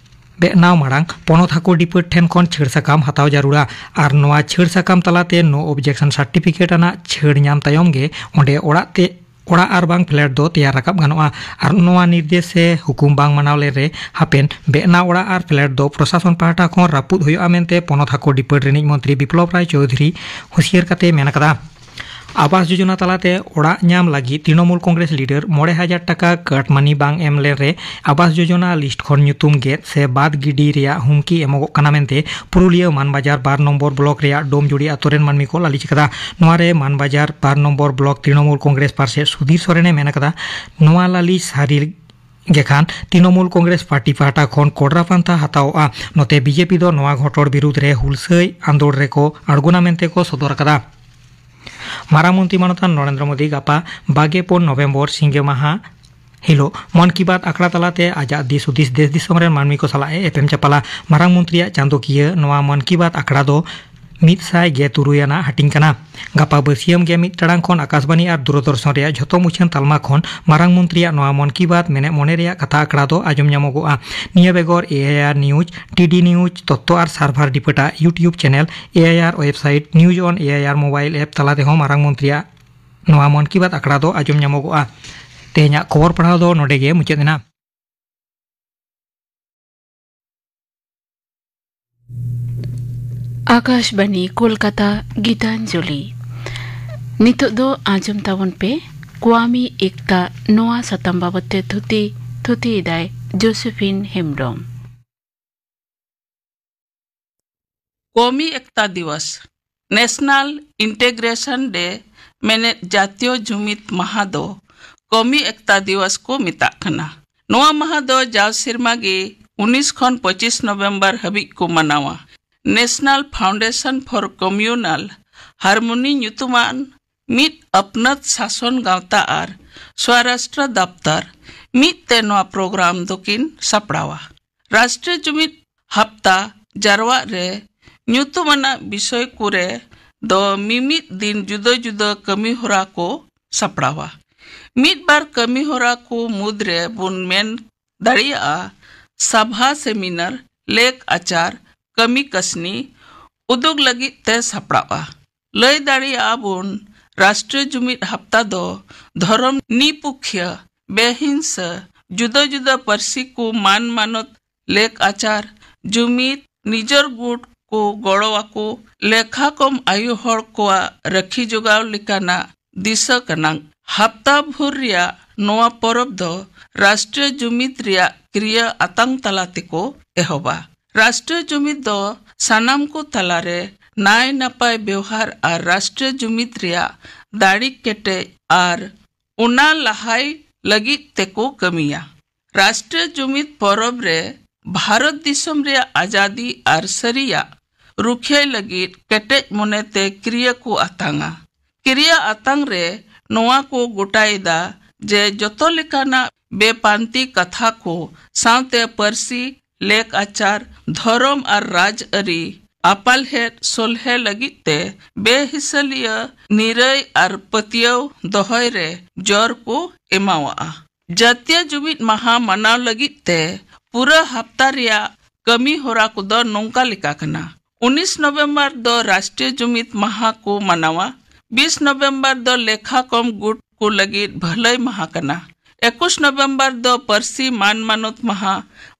ᱵᱮᱱᱟᱣ ᱢᱟᱲᱟᱝ ᱯᱚᱱᱚᱛ ᱦᱟᱹᱠᱩ ᱰᱤᱯᱟᱹᱴ ᱴᱷᱮᱱ ᱠᱷᱚᱱ ᱪᱷᱟᱹᱲ ᱥᱟᱠᱟᱢ ᱦᱟᱛᱟᱣ ᱡᱟᱹᱨᱩᱲᱟ᱾ ᱟᱨ ᱱᱚᱣᱟ ᱪᱷᱟᱹᱲ ᱥᱟᱠᱟᱢ ᱛᱟᱞᱟᱛᱮ ᱱᱳ ᱚᱵᱡᱮᱠᱥᱚᱱ ᱥᱟᱨᱴᱤᱯᱷᱤᱠᱮᱴ ᱟᱱᱟᱜ ᱪᱷᱟᱹᱲ ᱧᱟᱢ ᱛᱟᱭᱚᱢ ᱜᱮ ᱚᱸᱰᱮ ᱚᱲᱟᱜ ᱛᱮ, ᱚᱲᱟᱜ ᱟᱨ ᱵᱟᱝ ᱯᱷᱞᱮᱴ ᱫᱚ ᱛᱮᱭᱟᱨ ᱨᱟᱠᱟᱵ ᱜᱟᱱᱚᱜᱼᱟ᱾ ᱟᱨ ᱱᱚᱣᱟ ᱱᱤᱨᱫᱮᱥ ᱥᱮ ᱦᱩᱠᱩᱢ ᱵᱟᱝ ᱢᱟᱱᱟᱣ ᱞᱮᱱ ᱨᱮ ᱦᱟᱯᱮᱱ ᱵᱮᱱᱟᱣ ᱚᱲᱟᱜ ᱟᱨ ᱯᱷᱞᱮᱴ ᱫᱚ ᱯᱨᱚᱥᱟᱥᱚᱱ ᱯᱟᱦᱴᱟ ᱠᱷᱚᱱ ᱨᱟᱹᱯᱩᱫ ᱦᱩᱭᱩᱜᱼᱟ ᱢᱮᱱᱛᱮ ᱯᱚᱱᱚᱛ ᱦᱟᱹᱠᱩ ᱰᱤᱯᱟᱹᱴ ᱨᱤᱱᱤᱡ ᱢᱚᱱᱛᱨᱤ ᱵᱤᱯᱞᱚᱵ ᱨᱟᱭ ᱪᱳᱣᱫᱷᱩᱨᱤ ᱦᱩᱸᱥᱤᱭᱟᱹᱨ ᱠᱟᱛᱮ ᱢᱮᱱ ᱟᱠᱟᱫᱟ᱾ ᱟᱵᱟᱥ ᱡᱳᱡᱚᱱᱟ ᱛᱟᱞᱟᱛᱮ ᱚᱲᱟᱜ ᱧᱟᱢ ᱞᱟᱹᱜᱤᱫ ᱛᱨᱤᱱᱚᱢᱩᱞ ᱠᱚᱝᱜᱨᱮᱥ ᱞᱤᱰᱟᱨ ᱢᱚᱬᱮ ᱦᱟᱡᱟᱨ ᱴᱟᱠᱟ ᱠᱟᱴ ᱢᱟᱹᱱᱤ ᱵᱟᱝ ᱮᱢ ᱞᱮᱱ ᱨᱮ ᱟᱵᱟᱥ ᱡᱳᱡᱚᱱᱟ ᱞᱤᱥᱴ ᱠᱷᱚᱱ ᱧᱩᱛᱩᱢ ᱜᱮᱫ ᱥᱮ ᱵᱟᱫ ᱜᱤᱰᱤ ᱨᱮᱭᱟᱜ ᱦᱩᱢᱠᱤ ᱮᱢᱚᱜᱚᱜ ᱠᱟᱱᱟ ᱢᱮᱱᱛᱮ ᱯᱩᱨᱩᱞᱤᱭᱟᱹ ᱢᱟᱱᱵᱟᱡᱟᱨ ᱵᱟᱨ ᱱᱚᱢᱵᱚᱨ ᱵᱞᱚᱠ ᱨᱮᱭᱟᱜ ᱰᱳᱢᱡᱩᱲᱤ ᱟᱛᱳ ᱨᱮᱱ ᱢᱟᱹᱱᱢᱤ ᱠᱚ ᱞᱟᱹᱞᱤᱥ ᱟᱠᱟᱫᱟ᱾ ᱱᱚᱣᱟ ᱨᱮ ᱢᱟᱱᱵᱟᱡᱟᱨ ᱵᱟᱨ ᱱᱚᱢᱵᱚᱨ ᱵᱞᱚᱠ ᱛᱨᱤᱱᱚᱢᱩᱞ ᱠᱚᱝᱜᱨᱮᱥ ᱯᱟᱨᱥᱮᱛ ᱥᱩᱫᱷᱤᱨ ᱥᱚᱨᱮᱱᱮ ᱢᱮᱱ ᱟᱠᱟᱫᱟ, ᱱᱚᱣᱟ ᱞᱟᱹᱞᱤᱥ ᱥᱟᱹᱨᱤ ᱜᱮ ᱠᱷᱟᱱ ᱛᱨᱤᱱᱚᱢᱩᱞ ᱠᱚᱝᱜᱨᱮᱥ ᱯᱟᱨᱴᱤ ᱯᱟᱦᱴᱟ ᱠᱷᱚᱱ ᱠᱚᱰᱨᱟ ᱯᱟᱱᱛᱷᱟ ᱦᱟᱛᱟᱣᱚᱜᱼᱟ᱾ ᱱᱚᱛᱮ ᱵᱤᱡᱮᱯᱤ ᱫᱚ ᱱᱚᱣᱟ ᱜᱷᱚᱴᱚᱱ ᱵᱤᱨᱩᱫᱽ ᱨᱮ ᱦᱩᱞᱥᱟᱹᱭ ᱟᱱᱫᱳᱲ ᱨᱮᱠᱚ ᱟᱬᱜᱚᱱᱟ ᱢᱮᱱᱛᱮ ᱠᱚ ᱥᱚᱫᱚᱨ ᱟᱠᱟᱫᱟ᱾ ᱢᱟᱨᱟᱝ ᱢᱚᱱᱛᱨᱤ ᱢᱟᱱᱚᱛᱟᱱ ᱱᱚᱨᱮᱱᱫᱨᱚ ᱢᱳᱫᱤ ᱜᱟᱯᱟ ᱵᱟᱜᱮ ᱯᱩᱱ ᱱᱚᱵᱷᱮᱢᱵᱚᱨ ᱥᱤᱸᱜᱮ ᱢᱟᱦᱟ ᱦᱤᱞᱳᱜ ᱢᱚᱱ ᱠᱤ ᱵᱟᱛ ᱟᱠᱷᱲᱟ ᱛᱟᱞᱟᱛᱮ ᱟᱡᱟᱜ ᱫᱤᱥ ᱦᱩᱫᱤᱥ ᱫᱮᱥ ᱫᱤᱥᱚᱢ ᱨᱮᱱ ᱢᱟᱹᱱᱢᱤ ᱠᱚ ᱥᱟᱞᱟᱜ ᱮ ᱮᱯᱮᱢ ᱪᱟᱯᱟᱞᱟ᱾ ᱢᱟᱨᱟᱝ ᱢᱚᱱᱛᱨᱤᱭᱟᱜ ᱪᱟᱸᱫᱚᱠᱤᱭᱟᱹ ᱱᱚᱣᱟ ᱢᱚᱱ ᱠᱤ ᱵᱟᱛ ᱟᱠᱷᱲᱟ ᱫᱚ ᱢᱤᱫ ᱥᱟᱭ ᱜᱮᱞ ᱛᱩᱨᱩᱭ ᱟᱱᱟᱜ ᱦᱟᱹᱴᱤᱧ ᱠᱟᱱᱟ᱾ ᱜᱟᱯᱟ ᱵᱟᱹᱥᱤᱭᱟᱹᱢ ᱜᱮᱞ ᱢᱤᱫ ᱴᱟᱲᱟᱝ ᱠᱷᱚᱱ ᱟᱠᱟᱥᱵᱟᱱᱤ ᱟᱨ ᱫᱩᱨᱚᱫᱚᱨᱥᱚᱱ ᱨᱮᱭᱟᱜ ᱡᱷᱚᱛᱚ ᱢᱩᱪᱷᱟᱹᱱ ᱛᱟᱞᱢᱟ ᱠᱷᱚᱱ ᱢᱟᱨᱟᱝ ᱢᱚᱱᱛᱨᱤᱭᱟᱜ ᱱᱚᱣᱟ ᱢᱚᱱ ᱠᱤ ᱵᱟᱛ ᱢᱮᱱᱮᱫ ᱢᱚᱱᱮ ᱨᱮᱭᱟᱜ ᱠᱟᱛᱷᱟ ᱟᱠᱷᱲᱟ ᱫᱚ ᱟᱸᱡᱚᱢ ᱧᱟᱢᱚᱜᱚᱜᱼᱟ᱾ ᱱᱤᱭᱟᱹ ᱵᱮᱜᱚᱨ ᱮ ᱟᱭ ᱟᱨ ᱱᱤᱭᱩᱡᱽ, ᱰᱤ ᱰᱤ ᱱᱤᱭᱩᱡᱽ, ᱛᱚᱛᱛᱚ ᱟᱨ ᱥᱟᱨᱵᱷᱟᱨ ᱰᱤᱯᱟᱨᱴᱢᱮᱱᱴ ᱟᱜ YouTube ᱪᱮᱱᱮᱞ, ᱮ ᱟᱭ ᱟᱨ ᱳᱭᱮᱵᱥᱟᱭᱤᱴ, ᱱᱤᱭᱩᱡᱽ ᱚᱱ ᱮ ᱟᱭ ᱟᱨ ᱢᱳᱵᱟᱭᱤᱞ ᱮᱯ ᱛᱟᱞᱟ ᱛᱮᱦᱚᱸ ᱢᱟᱨᱟᱝ ᱢᱚᱱᱛᱨᱤᱭᱟᱜ ᱱᱚᱣᱟ ᱢᱚᱱ ᱠᱤ ᱵᱟᱛ ᱟᱠᱷᱲᱟ ᱫᱚ ᱟᱸᱡᱚᱢ ᱧᱟᱢᱚᱜᱚᱜᱼᱟ᱾ ᱛᱮᱦᱮᱧᱟᱜ ᱠᱷᱚᱵᱚᱨ ᱯᱟᱲᱦᱟᱣ ᱫᱚ ᱱᱚᱰᱮ ᱜᱮ ᱢᱩᱪᱟᱹᱫ ᱮᱱᱟ᱾ ᱟᱠᱟᱥᱵᱟᱱᱤ ᱠᱳᱞᱠᱟᱛᱟ, ᱜᱤᱛᱟᱧᱡᱚᱞᱤ᱾ ᱱᱤᱛᱚᱜ ᱫᱚ ᱟᱸᱡᱚᱢ ᱛᱟᱵᱚᱱ ᱯᱮ ᱠᱳᱣᱟᱢᱤ ᱮᱠᱛᱟ, ᱱᱚᱣᱟ ᱥᱟᱛᱟᱢ ᱵᱟᱵᱚᱛ ᱛᱮ ᱛᱷᱩᱛᱤ, ᱛᱷᱩᱛᱤᱭᱮᱫᱟᱭ ᱡᱳᱥᱮᱯᱷᱤᱱ ᱦᱮᱢᱵᱽᱨᱚᱢ᱾ ᱠᱚᱢᱤ ᱮᱠᱛᱟ ᱫᱤᱣᱟᱥ, ᱱᱮᱥᱱᱟᱞ ᱤᱱᱴᱮᱜᱨᱮᱥᱚᱱ ᱰᱮ, ᱢᱮᱱᱮᱫ ᱡᱟᱛᱤᱭᱚ ᱡᱩᱢᱤᱫ ᱢᱟᱦᱟ ᱫᱚ ᱠᱚᱢᱤ ᱮᱠᱛᱟ ᱫᱤᱣᱟᱥ ᱠᱚ ᱢᱮᱛᱟᱜ ᱠᱟᱱᱟ᱾ ᱱᱚᱣᱟ ᱢᱟᱦᱟ ᱫᱚ ᱡᱟᱣ ᱥᱮᱨᱢᱟ ᱜᱮ ᱩᱱᱤᱥ ᱠᱷᱚᱱ ᱯᱚᱸᱪᱤᱥ ᱱᱚᱵᱷᱮᱢᱵᱚᱨ ᱦᱟᱹᱵᱤᱡ ᱠᱚ ᱢᱟᱱᱟᱣᱟ᱾ National Foundation for Communal Harmony ᱧᱩᱛᱩᱢᱟᱱ ᱢᱤᱫ ᱟᱹᱯᱱᱟᱹᱛ ᱥᱟᱥᱚᱱ ᱜᱟᱶᱛᱟ ᱟᱨ ᱥᱣᱟᱨᱟᱥᱴᱨᱚ ᱫᱟᱯᱛᱟᱨ ᱢᱤᱫ ᱛᱮ ᱱᱚᱣᱟ ᱯᱨᱳᱜᱨᱟᱢ ᱫᱚᱠᱤᱱ ᱥᱟᱯᱲᱟᱣᱟ᱾ ᱨᱟᱥᱴᱨᱤᱭᱚ ᱡᱩᱢᱤᱫ ᱦᱟᱯᱛᱟ ᱡᱟᱨᱣᱟᱜ ᱨᱮ ᱧᱩᱛᱩᱢ ᱟᱱᱟᱜ ᱵᱤᱥᱚᱭ ᱠᱚᱨᱮ ᱫᱚ ᱢᱤᱢᱤᱫ ᱫᱤᱱ ᱡᱩᱫᱟᱹ ᱡᱩᱫᱟᱹ ᱠᱟᱹᱢᱤ ᱦᱚᱨᱟ ᱠᱚ ᱥᱟᱯᱲᱟᱣᱟ᱾ ᱢᱤᱫ ᱵᱟᱨ ᱠᱟᱹᱢᱤ ᱦᱚᱨᱟ ᱠᱚ ᱢᱩᱫᱽᱨᱮ ᱵᱚᱱ ᱢᱮᱱ ᱫᱟᱲᱮᱭᱟᱜᱼᱟ, ᱥᱟᱵᱷᱟ, ᱥᱮᱢᱤᱱᱟᱨ, ᱞᱮᱠ ᱟᱪᱟᱨ, ᱠᱟᱹᱢᱤ ᱠᱟᱹᱥᱱᱤ ᱩᱫᱩᱜ ᱞᱟᱹᱜᱤᱫ ᱛᱮ ᱥᱟᱯᱲᱟᱣᱟ᱾ ᱞᱟᱹᱭ ᱫᱟᱲᱮᱭᱟᱜᱼᱟ ᱵᱚᱱ, ᱨᱟᱥᱴᱨᱤᱭᱚ ᱡᱩᱢᱤᱫ ᱦᱟᱯᱛᱟ ᱫᱚ ᱫᱷᱚᱨᱚᱢ ᱱᱤᱯᱩᱠᱷᱤᱭᱟᱹ, ᱵᱮᱦᱤᱝᱥᱟᱹ, ᱡᱩᱫᱟᱹ ᱡᱩᱫᱟᱹ ᱯᱟᱹᱨᱥᱤ ᱠᱚ ᱢᱟᱱ ᱢᱟᱱᱚᱛ, ᱞᱮᱠ ᱟᱪᱟᱨ, ᱡᱩᱢᱤᱫ, ᱱᱤᱡᱚᱨ ᱜᱩᱴ ᱠᱚ ᱜᱚᱲᱚ ᱟᱠᱚ, ᱞᱮᱠᱷᱟ ᱠᱚᱢ ᱟᱭᱳ ᱦᱚᱲ ᱠᱚᱣᱟᱜ ᱨᱟᱹᱠᱷᱤ ᱡᱚᱜᱟᱣ ᱞᱮᱠᱟᱱᱟᱜ ᱫᱤᱥᱟᱹ ᱠᱟᱱᱟ᱾ ᱦᱟᱯᱛᱟ ᱵᱷᱳᱨ ᱨᱮᱭᱟᱜ ᱱᱚᱣᱟ ᱯᱚᱨᱚᱵᱽ ᱫᱚ ᱨᱟᱥᱴᱨᱤᱭᱚ ᱡᱩᱢᱤᱫ ᱨᱮᱭᱟᱜ ᱠᱨᱤᱭᱟᱹ ᱟᱛᱟᱝ ᱛᱟᱞᱟ ᱛᱮᱠᱚ ᱮᱦᱚᱵᱟ᱾ ᱨᱟᱥᱴᱨᱤᱭᱚ ᱡᱩᱢᱤᱫ ᱫᱚ ᱥᱟᱱᱟᱢ ᱠᱚ ᱛᱟᱞᱟᱨᱮ ᱱᱟᱭ ᱱᱟᱯᱟᱭ ᱵᱮᱣᱦᱟᱨ ᱟᱨ ᱨᱟᱥᱴᱨᱤᱭᱚ ᱡᱩᱢᱤᱫ ᱨᱮᱭᱟᱜ ᱫᱟᱲᱮ ᱠᱮᱴᱮᱡ ᱟᱨ ᱚᱱᱟ ᱞᱟᱦᱟᱭ ᱞᱟᱹᱜᱤᱫ ᱛᱮᱠᱚ ᱠᱟᱹᱢᱤᱭᱟ᱾ ᱨᱟᱥᱴᱨᱤᱭᱚ ᱡᱩᱢᱤᱫ ᱯᱚᱨᱚᱵᱽ ᱨᱮ ᱵᱷᱟᱨᱚᱛ ᱫᱤᱥᱚᱢ ᱨᱮᱭᱟᱜ ᱟᱡᱟᱫᱤ ᱟᱨ ᱥᱟᱹᱨᱤᱭᱟᱜ ᱨᱩᱠᱷᱤᱭᱟᱹᱭ ᱞᱟᱹᱜᱤᱫ ᱠᱮᱴᱮᱡ ᱢᱚᱱᱮᱛᱮ ᱠᱨᱤᱭᱟᱹ ᱠᱚ ᱟᱛᱟᱝᱟ᱾ ᱠᱨᱤᱭᱟᱹ ᱟᱛᱟᱝ ᱨᱮ ᱱᱚᱣᱟ ᱠᱚ ᱜᱚᱴᱟᱭᱮᱫᱟ ᱡᱮ ᱡᱚᱛᱚ ᱞᱮᱠᱟᱱᱟᱜ ᱵᱮᱯᱟᱱᱛᱤ ᱠᱟᱛᱷᱟ ᱠᱚ ᱥᱟᱶᱛᱮ ᱯᱟᱹᱨᱥᱤ, ᱞᱮᱠ ᱟᱪᱟᱨ, ᱫᱷᱚᱨᱚᱢ ᱟᱨ ᱨᱟᱡᱽᱟᱹᱨᱤ ᱟᱯᱟᱞᱦᱮᱫ ᱥᱚᱞᱦᱮ ᱞᱟᱹᱜᱤᱫ ᱛᱮ ᱵᱮᱦᱤᱥᱟᱹᱞᱤᱭᱟᱹ ᱱᱤᱨᱟᱹᱭ ᱟᱨ ᱯᱟᱹᱛᱭᱟᱹᱣ ᱫᱚᱦᱚᱭ ᱨᱮ ᱡᱳᱨ ᱠᱚ ᱮᱢᱟᱣᱟᱜᱼᱟ᱾ ᱡᱟᱹᱛᱤᱭᱟᱹ ᱡᱩᱢᱤᱫ ᱢᱟᱦᱟ ᱢᱟᱱᱟᱣ ᱞᱟᱹᱜᱤᱫ ᱛᱮ ᱯᱩᱨᱟᱹ ᱦᱟᱯᱛᱟ ᱨᱮᱭᱟᱜ ᱠᱟᱹᱢᱤ ᱦᱚᱨᱟ ᱠᱚᱫᱚ ᱱᱚᱝᱠᱟ ᱞᱮᱠᱟ ᱠᱟᱱᱟ᱾ ᱩᱱᱤᱥ ᱱᱚᱵᱷᱮᱢᱵᱚᱨ ᱫᱚ ᱨᱟᱥᱴᱨᱤᱭᱚ ᱡᱩᱢᱤᱫ ᱢᱟᱦᱟ ᱠᱚ ᱢᱟᱱᱟᱣᱟ᱾ ᱵᱤᱥ ᱱᱚᱵᱷᱮᱢᱵᱚᱨ ᱫᱚ ᱞᱮᱠᱷᱟ ᱠᱚᱢ ᱜᱩᱴ ᱠᱚ ᱞᱟᱹᱜᱤᱫ ᱵᱷᱟᱹᱞᱟᱹᱭ ᱢᱟᱦᱟ ᱠᱟᱱᱟ᱾ ᱮᱠᱩᱥ ᱱᱚᱵᱷᱮᱢᱵᱚᱨ ᱫᱚ ᱯᱟᱹᱨᱥᱤ ᱢᱟᱱ ᱢᱟᱱᱚᱛ ᱢᱟᱦᱟ᱾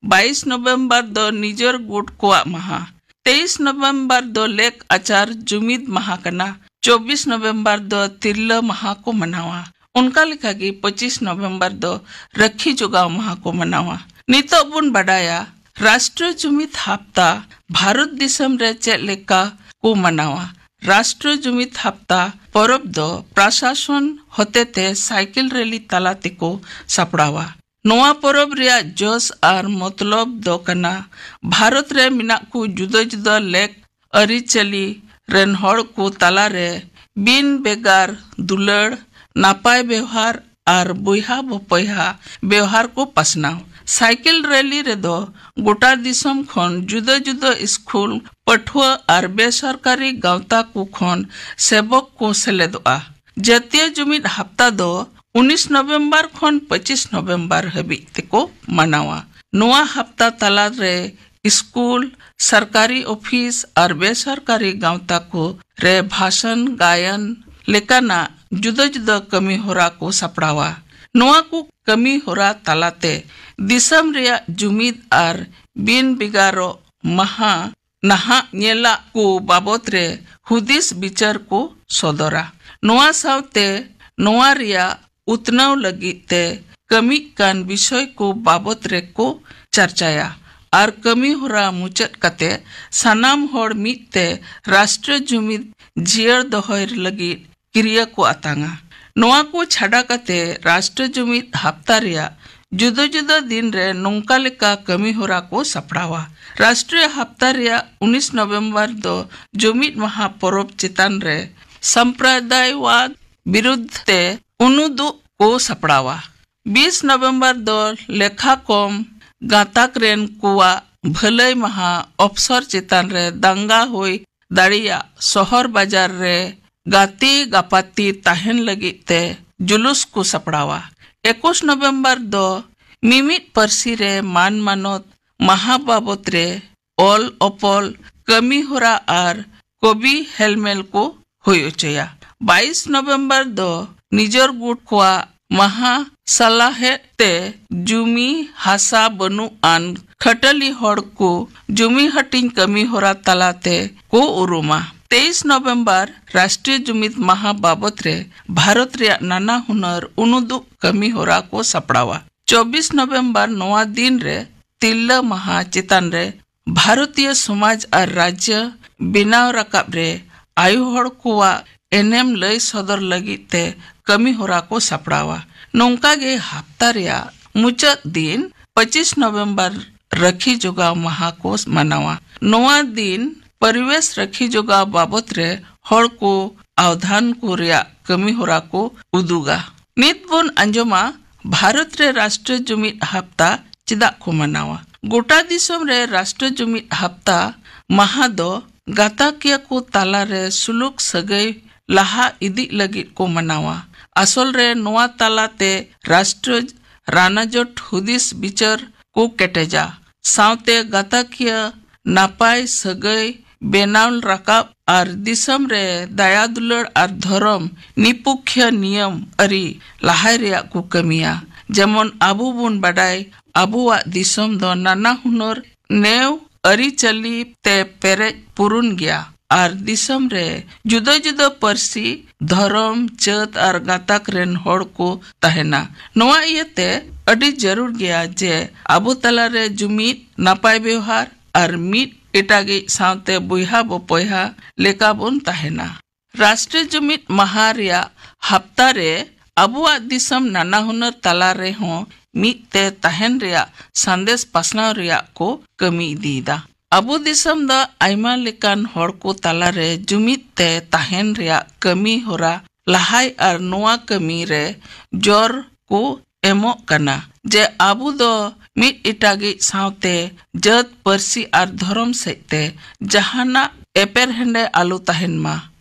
ᱵᱟᱭᱤᱥ ᱱᱚᱵᱷᱮᱢᱵᱚᱨ ᱫᱚ ᱱᱤᱡᱚᱨ ᱜᱩᱴ ᱠᱚᱣᱟᱜ ᱢᱟᱦᱟ᱾ ᱛᱮᱭᱤᱥ ᱱᱚᱵᱷᱮᱢᱵᱚᱨ ᱫᱚ ᱞᱮᱠ ᱟᱪᱟᱨ ᱡᱩᱢᱤᱫ ᱢᱟᱦᱟ ᱠᱟᱱᱟ᱾ ᱪᱚᱵᱵᱤᱥ ᱱᱚᱵᱷᱮᱢᱵᱚᱨ ᱫᱚ ᱛᱤᱨᱞᱟᱹ ᱢᱟᱦᱟ ᱠᱚ ᱢᱟᱱᱟᱣᱟ᱾ ᱚᱱᱠᱟ ᱞᱮᱠᱟᱜᱮ ᱯᱚᱸᱪᱤᱥ ᱱᱚᱵᱷᱮᱢᱵᱚᱨ ᱫᱚ ᱨᱟᱹᱠᱷᱤ ᱡᱚᱜᱟᱣ ᱢᱟᱦᱟ ᱠᱚ ᱢᱟᱱᱟᱣᱟ᱾ ᱱᱤᱛᱚᱜ ᱵᱚᱱ ᱵᱟᱰᱟᱭᱟ, ᱨᱟᱥᱴᱨᱤᱭᱚ ᱡᱩᱢᱤᱫ ᱦᱟᱯᱛᱟ ᱵᱷᱟᱨᱚᱛ ᱫᱤᱥᱚᱢ ᱨᱮ ᱪᱮᱫ ᱞᱮᱠᱟ ᱠᱚ ᱢᱟᱱᱟᱣᱟ᱾ ᱨᱟᱥᱴᱨᱤᱭᱚ ᱡᱩᱢᱤᱫ ᱦᱟᱯᱛᱟ ᱯᱚᱨᱚᱵᱽ ᱫᱚ ᱯᱨᱟᱥᱟᱥᱚᱱ ᱦᱚᱛᱮᱛᱮ ᱥᱟᱭᱠᱮᱞ ᱨᱮᱞᱤ ᱛᱟᱞᱟ ᱛᱮᱠᱚ ᱥᱟᱯᱲᱟᱣᱟ᱾ ᱱᱚᱣᱟ ᱯᱚᱨᱚᱵᱽ ᱨᱮᱭᱟᱜ ᱡᱚᱥ ᱟᱨ ᱢᱚᱛᱞᱚᱵ ᱫᱚ ᱠᱟᱱᱟ ᱵᱷᱟᱨᱚᱛ ᱨᱮ ᱢᱮᱱᱟᱜ ᱠᱚ ᱡᱩᱫᱟᱹ ᱡᱩᱫᱟᱹ ᱞᱮᱠ ᱟᱹᱨᱤᱪᱟᱹᱞᱤ ᱨᱮᱱ ᱦᱚᱲ ᱠᱚ ᱛᱟᱞᱟᱨᱮ ᱵᱤᱱ ᱵᱮᱜᱟᱨ ᱫᱩᱞᱟᱹᱲ, ᱱᱟᱯᱟᱭ ᱵᱮᱣᱦᱟᱨ ᱟᱨ ᱵᱚᱭᱦᱟ ᱵᱚᱯᱚᱭᱦᱟ ᱵᱮᱣᱦᱟᱨ ᱠᱚ ᱯᱟᱥᱱᱟᱣ᱾ ᱥᱟᱭᱠᱮᱞ ᱨᱮᱞᱤ ᱨᱮᱫᱚ ᱜᱚᱴᱟ ᱫᱤᱥᱚᱢ ᱠᱷᱚᱱ ᱡᱩᱫᱟᱹ ᱡᱩᱫᱟᱹ ᱥᱠᱩᱞ, ᱯᱟᱹᱴᱷᱩᱣᱟᱹ ᱟᱨ ᱵᱮᱥᱚᱨᱠᱟᱨᱤ ᱜᱟᱶᱛᱟ ᱠᱚ ᱠᱷᱚᱱ ᱥᱮᱵᱚᱠ ᱠᱚ ᱥᱮᱞᱮᱫᱚᱜᱼᱟ᱾ ᱡᱟᱹᱛᱤᱭᱟᱹ ᱡᱩᱢᱤᱫ ᱦᱟᱯᱛᱟ ᱫᱚ ᱩᱱᱤᱥ ᱱᱚᱵᱷᱮᱢᱵᱚᱨ ᱠᱷᱚᱱ ᱯᱚᱸᱪᱤᱥ ᱱᱚᱵᱷᱮᱢᱵᱚᱨ ᱦᱟᱹᱵᱤᱡ ᱛᱮᱠᱚ ᱢᱟᱱᱟᱣᱟ᱾ ᱱᱚᱣᱟ ᱦᱟᱯᱛᱟ ᱛᱟᱞᱟ ᱨᱮ ᱥᱠᱩᱞ, ᱥᱚᱨᱠᱟᱨᱤ ᱚᱯᱷᱤᱥ ᱟᱨ ᱵᱮᱥᱚᱨᱠᱟᱨᱤ ᱜᱟᱶᱛᱟ ᱠᱚ ᱨᱮ ᱵᱷᱟᱥᱚᱱ, ᱜᱟᱭᱟᱱ ᱞᱮᱠᱟᱱᱟᱜ ᱡᱩᱫᱟᱹ ᱡᱩᱫᱟᱹ ᱠᱟᱹᱢᱤ ᱦᱚᱨᱟ ᱠᱚ ᱥᱟᱯᱲᱟᱣᱟ᱾ ᱱᱚᱣᱟ ᱠᱚ ᱠᱟᱹᱢᱤ ᱦᱚᱨᱟ ᱛᱟᱞᱟᱛᱮ ᱫᱤᱥᱚᱢ ᱨᱮᱭᱟᱜ ᱡᱩᱢᱤᱫ ᱟᱨ ᱵᱤᱱ ᱵᱷᱮᱜᱟᱨᱚᱜ ᱢᱟᱦᱟ ᱱᱟᱦᱟᱜ ᱧᱮᱞᱟᱜ ᱠᱚ ᱵᱟᱵᱚᱛ ᱨᱮ ᱦᱩᱫᱤᱥ ᱵᱤᱪᱟᱹᱨ ᱠᱚ ᱥᱚᱫᱚᱨᱟ᱾ ᱱᱚᱣᱟ ᱥᱟᱶᱛᱮ ᱱᱚᱣᱟ ᱨᱮᱭᱟᱜ ᱩᱛᱱᱟᱹᱣ ᱞᱟᱹᱜᱤᱫ ᱛᱮ ᱠᱟᱹᱢᱤᱜ ᱠᱟᱱ ᱵᱤᱥᱚᱭ ᱠᱚ ᱵᱟᱵᱚᱛ ᱨᱮᱠᱚ ᱪᱟᱨᱪᱟᱭᱟ ᱟᱨ ᱠᱟᱹᱢᱤ ᱦᱚᱨᱟ ᱢᱩᱪᱟᱹᱫ ᱠᱟᱛᱮ ᱥᱟᱱᱟᱢ ᱦᱚᱲ ᱢᱤᱫ ᱛᱮ ᱨᱟᱥᱴᱨᱤᱭᱚ ᱡᱩᱢᱤᱫ ᱡᱤᱭᱟᱹᱲ ᱫᱚᱦᱚᱭ ᱞᱟᱹᱜᱤᱫ ᱠᱤᱨᱭᱟᱹ ᱠᱚ ᱟᱛᱟᱝᱟ᱾ ᱱᱚᱣᱟ ᱠᱚ ᱪᱷᱟᱰᱟ ᱠᱟᱛᱮ ᱨᱟᱥᱴᱨᱤᱭᱚ ᱡᱩᱢᱤᱫ ᱦᱟᱯᱛᱟ ᱨᱮᱭᱟᱜ ᱡᱩᱫᱟᱹ ᱡᱩᱫᱟᱹ ᱫᱤᱱ ᱨᱮ ᱱᱚᱝᱠᱟ ᱞᱮᱠᱟ ᱠᱟᱹᱢᱤ ᱦᱚᱨᱟ ᱠᱚ ᱥᱟᱯᱲᱟᱣᱟ᱾ ᱨᱟᱥᱴᱨᱤᱭᱚ ᱦᱟᱯᱛᱟ ᱨᱮᱭᱟᱜ ᱩᱱᱤᱥ ᱱᱚᱵᱷᱮᱢᱵᱚᱨ ᱫᱚ ᱡᱩᱢᱤᱫ ᱢᱟᱦᱟ ᱯᱚᱨᱚᱵᱽ ᱪᱮᱛᱟᱱ ᱨᱮ ᱥᱟᱢᱯᱨᱟᱫᱟᱭᱣᱟᱫ ᱵᱤᱨᱩᱫᱷ ᱛᱮ ᱩᱱᱩᱫᱩᱜ ᱠᱚ ᱥᱟᱯᱲᱟᱣᱟ᱾ ᱵᱤᱥ ᱱᱚᱵᱷᱮᱢᱵᱚᱨ ᱫᱚ ᱞᱮᱠᱷᱟ ᱠᱚᱢ ᱜᱟᱸᱛᱟᱠ ᱨᱮᱱ ᱠᱚᱣᱟᱜ ᱵᱷᱟᱹᱞᱟᱹᱭ ᱢᱟᱦᱟ ᱚᱯᱥᱚᱨ ᱪᱮᱛᱟᱱ ᱨᱮ ᱫᱟᱝᱜᱟ ᱦᱩᱭ ᱫᱟᱲᱮᱭᱟᱜ ᱥᱚᱦᱚᱨ ᱵᱟᱡᱟᱨ ᱨᱮ ᱜᱟᱛᱮ ᱜᱟᱯᱟᱛᱤ ᱛᱟᱦᱮᱱ ᱞᱟᱹᱜᱤᱫ ᱛᱮ ᱡᱩᱞᱩᱥ ᱠᱚ ᱥᱟᱯᱲᱟᱣᱟ᱾ ᱮᱠᱩᱥ ᱱᱚᱵᱷᱮᱢᱵᱚᱨ ᱫᱚ ᱢᱤᱢᱤᱫ ᱯᱟᱹᱨᱥᱤ ᱨᱮ ᱢᱟᱱ ᱢᱟᱱᱚᱛ ᱢᱟᱦᱟ ᱵᱟᱵᱚᱛ ᱨᱮ ᱚᱞ ᱚᱯᱚᱞ ᱠᱟᱹᱢᱤ ᱦᱚᱨᱟ ᱟᱨ ᱠᱚᱵᱤ ᱦᱮᱞᱢᱮᱞ ᱠᱚ ᱦᱩᱭ ᱦᱚᱪᱚᱭᱟ᱾ ᱵᱟᱭᱤᱥ ᱱᱚᱵᱷᱮᱢᱵᱚᱨ ᱫᱚ ᱱᱤᱡᱚᱨ ᱜᱩᱴ ᱠᱚᱣᱟᱜ ᱢᱟᱦᱟ ᱥᱟᱞᱟᱦᱮᱫ ᱛᱮ ᱡᱩᱢᱤ ᱦᱟᱥᱟ ᱵᱟᱹᱱᱩᱜ ᱟᱱ ᱠᱷᱟᱹᱴᱟᱹᱞᱤ ᱦᱚᱲ ᱠᱚ ᱡᱩᱢᱤ ᱦᱟᱹᱴᱤᱧ ᱠᱟᱹᱢᱤ ᱦᱚᱨᱟ ᱛᱟᱞᱟᱛᱮ ᱠᱚ ᱩᱨᱩᱢᱟ᱾ ᱛᱮᱭᱤᱥ ᱱᱚᱵᱷᱮᱢᱵᱚᱨ ᱨᱟᱥᱴᱨᱤᱭᱚ ᱡᱩᱢᱤᱫ ᱢᱟᱦᱟ ᱵᱟᱵᱚᱛ ᱨᱮ ᱵᱷᱟᱨᱚᱛ ᱨᱮᱭᱟᱜ ᱱᱟᱱᱟ ᱦᱩᱱᱟᱹᱨ ᱩᱱᱩᱫᱩᱜ ᱠᱟᱹᱢᱤ ᱦᱚᱨᱟ ᱠᱚ ᱥᱟᱯᱲᱟᱣᱟ᱾ ᱪᱚᱵᱵᱤᱥ ᱱᱚᱵᱷᱮᱢᱵᱚᱨ ᱱᱚᱣᱟ ᱫᱤᱱ ᱨᱮ ᱛᱤᱨᱞᱟᱹ ᱢᱟᱦᱟ ᱪᱮᱛᱟᱱ ᱨᱮ ᱵᱷᱟᱨᱚᱛᱤᱭᱚ ᱥᱚᱢᱟᱡᱽ ᱟᱨ ᱨᱟᱡᱽᱡᱚ ᱵᱮᱱᱟᱣ ᱨᱟᱠᱟᱵ ᱨᱮ ᱟᱭᱳ ᱦᱚᱲ ᱠᱚᱣᱟᱜ ᱮᱱᱮᱢ ᱞᱟᱹᱭ ᱥᱚᱫᱚᱨ ᱞᱟᱹᱜᱤᱫ ᱛᱮ ᱠᱟᱹᱢᱤ ᱦᱚᱨᱟ ᱠᱚ ᱥᱟᱯᱲᱟᱣᱟ᱾ ᱱᱚᱝᱠᱟ ᱜᱮ ᱦᱟᱯᱛᱟ ᱨᱮᱭᱟᱜ ᱢᱩᱪᱟᱹᱫ ᱫᱤᱱ ᱯᱚᱸᱪᱤᱥ ᱱᱚᱵᱷᱮᱢᱵᱚᱨ ᱨᱟᱹᱠᱷᱤ ᱡᱚᱜᱟᱣ ᱢᱟᱦᱟ ᱠᱚ ᱢᱟᱱᱟᱣᱟ᱾ ᱱᱚᱣᱟ ᱫᱤᱱ ᱯᱚᱨᱤᱵᱮᱥ ᱨᱟᱹᱠᱷᱤ ᱡᱚᱜᱟᱣ ᱵᱟᱵᱚᱛ ᱨᱮ ᱦᱚᱲ ᱠᱚ ᱟᱣᱫᱷᱟᱱ ᱠᱚ ᱨᱮᱭᱟᱜ ᱠᱟᱹᱢᱤ ᱦᱚᱨᱟ ᱠᱚ ᱩᱫᱩᱜᱟ᱾ ᱱᱤᱛ ᱵᱚᱱ ᱟᱸᱡᱚᱢᱟ ᱵᱷᱟᱨᱚᱛ ᱨᱮ ᱨᱟᱥᱴᱨᱤᱭᱚ ᱡᱩᱢᱤᱫ ᱦᱟᱯᱛᱟ ᱪᱮᱫᱟᱜ ᱠᱚ ᱢᱟᱱᱟᱣᱟ᱾ ᱜᱚᱴᱟ ᱫᱤᱥᱚᱢ ᱨᱮ ᱨᱟᱥᱴᱨᱤᱭᱚ ᱡᱩᱢᱤᱫ ᱦᱟᱯᱛᱟ ᱢᱟᱦᱟ ᱫᱚ ᱜᱟᱛᱟᱠᱤᱭᱟᱹ ᱠᱚ ᱛᱟᱞᱟ ᱨᱮ ᱥᱩᱞᱩᱠ ᱥᱟᱹᱜᱟᱹᱭ ᱞᱟᱦᱟ ᱤᱫᱤᱜ ᱞᱟᱹᱜᱤᱫ ᱠᱚ ᱢᱟᱱᱟᱣᱟ᱾ ᱟᱥᱚᱞ ᱨᱮ ᱱᱚᱣᱟ ᱛᱟᱞᱟ ᱛᱮ ᱨᱟᱥᱴᱨᱤᱭᱚ ᱨᱟᱱᱟᱡᱚᱴ ᱦᱩᱫᱤᱥ ᱵᱤᱪᱟᱹᱨ ᱠᱚ ᱠᱮᱴᱮᱡᱟ, ᱥᱟᱶᱛᱮ ᱜᱟᱛᱟᱠᱤᱭᱟᱹ ᱱᱟᱯᱟᱭ ᱥᱟᱹᱜᱟᱹᱭ ᱵᱮᱱᱟᱣ ᱨᱟᱠᱟᱵ ᱟᱨ ᱫᱤᱥᱚᱢ ᱨᱮ ᱫᱟᱭᱟ ᱫᱩᱞᱟᱹᱲ ᱟᱨ ᱫᱷᱚᱨᱚᱢ ᱱᱤᱯᱩᱠᱷᱭᱟᱹ ᱱᱤᱭᱚᱢ ᱟᱹᱨᱤ ᱞᱟᱦᱟᱭ ᱨᱮᱭᱟᱜ ᱠᱚ ᱠᱟᱹᱢᱤᱭᱟ᱾ ᱡᱮᱢᱚᱱ ᱟᱵᱚ ᱵᱚᱱ ᱵᱟᱰᱟᱭ, ᱟᱵᱚᱣᱟᱜ ᱫᱤᱥᱚᱢ ᱫᱚ ᱱᱟᱱᱟ ᱦᱩᱱᱟᱹᱨ ᱱᱮᱣ ᱟᱹᱨᱤᱪᱟᱹᱞᱤ ᱛᱮ ᱯᱮᱨᱮᱡ ᱯᱩᱨᱩᱱ ᱜᱮᱭᱟ ᱟᱨ ᱫᱤᱥᱚᱢ ᱨᱮ ᱡᱩᱫᱟᱹ ᱡᱩᱫᱟᱹ ᱯᱟᱹᱨᱥᱤ, ᱫᱷᱚᱨᱚᱢ, ᱡᱟᱹᱛ ᱟᱨ ᱜᱟᱛᱟᱠ ᱨᱮᱱ ᱦᱚᱲ ᱠᱚ ᱛᱟᱦᱮᱱᱟ᱾ ᱱᱚᱣᱟ ᱤᱭᱟᱹᱛᱮ ᱟᱹᱰᱤ ᱡᱟᱹᱨᱩᱲ ᱜᱮᱭᱟ ᱡᱮ ᱟᱵᱚ ᱛᱟᱞᱟᱨᱮ ᱡᱩᱢᱤᱫ, ᱱᱟᱯᱟᱭ ᱵᱮᱣᱦᱟᱨ ᱟᱨ ᱢᱤᱫ ᱮᱴᱟᱜᱤᱡ ᱥᱟᱶᱛᱮ ᱵᱚᱭᱦᱟ ᱵᱚᱯᱚᱭᱦᱟ ᱞᱮᱠᱟ ᱵᱚᱱ ᱛᱟᱦᱮᱱᱟ᱾ ᱨᱟᱥᱴᱨᱤᱭᱚ ᱡᱩᱢᱤᱫ ᱢᱟᱦᱟ ᱨᱮᱭᱟᱜ ᱦᱟᱯᱛᱟ ᱨᱮ ᱟᱵᱚᱣᱟᱜ ᱫᱤᱥᱚᱢ ᱱᱟᱱᱟ ᱦᱩᱱᱟᱹᱨ ᱛᱟᱞᱟ ᱨᱮᱦᱚᱸ ᱢᱤᱫ ᱛᱮ ᱛᱟᱦᱮᱱ ᱨᱮᱭᱟᱜ ᱥᱟᱸᱫᱮᱥ ᱯᱟᱥᱱᱟᱣ ᱨᱮᱭᱟᱜ ᱠᱚ ᱠᱟᱹᱢᱤ ᱤᱫᱤᱭᱮᱫᱟ᱾ ᱟᱵᱚ ᱫᱤᱥᱚᱢ ᱫᱚ ᱟᱭᱢᱟ ᱞᱮᱠᱟᱱ ᱦᱚᱲ ᱠᱚ ᱛᱟᱞᱟ ᱨᱮ ᱡᱩᱢᱤᱫ ᱛᱮ ᱛᱟᱦᱮᱱ ᱨᱮᱭᱟᱜ ᱠᱟᱹᱢᱤ ᱦᱚᱨᱟ ᱞᱟᱦᱟᱭ ᱟᱨ ᱱᱚᱣᱟ ᱠᱟᱹᱢᱤ ᱨᱮ ᱡᱳᱨ ᱠᱚ ᱮᱢᱚᱜ ᱠᱟᱱᱟ ᱡᱮ ᱟᱵᱚ ᱫᱚ ᱢᱤᱫ ᱮᱴᱟᱜᱤᱡ ᱥᱟᱶᱛᱮ ᱡᱟᱹᱛ, ᱯᱟᱹᱨᱥᱤ ᱟᱨ ᱫᱷᱚᱨᱚᱢ ᱥᱮᱫ ᱛᱮ ᱡᱟᱦᱟᱱᱟᱜ ᱮᱯᱮᱨᱦᱮᱸᱰᱮ ᱟᱞᱚ ᱛᱟᱦᱮᱱ ᱢᱟ᱾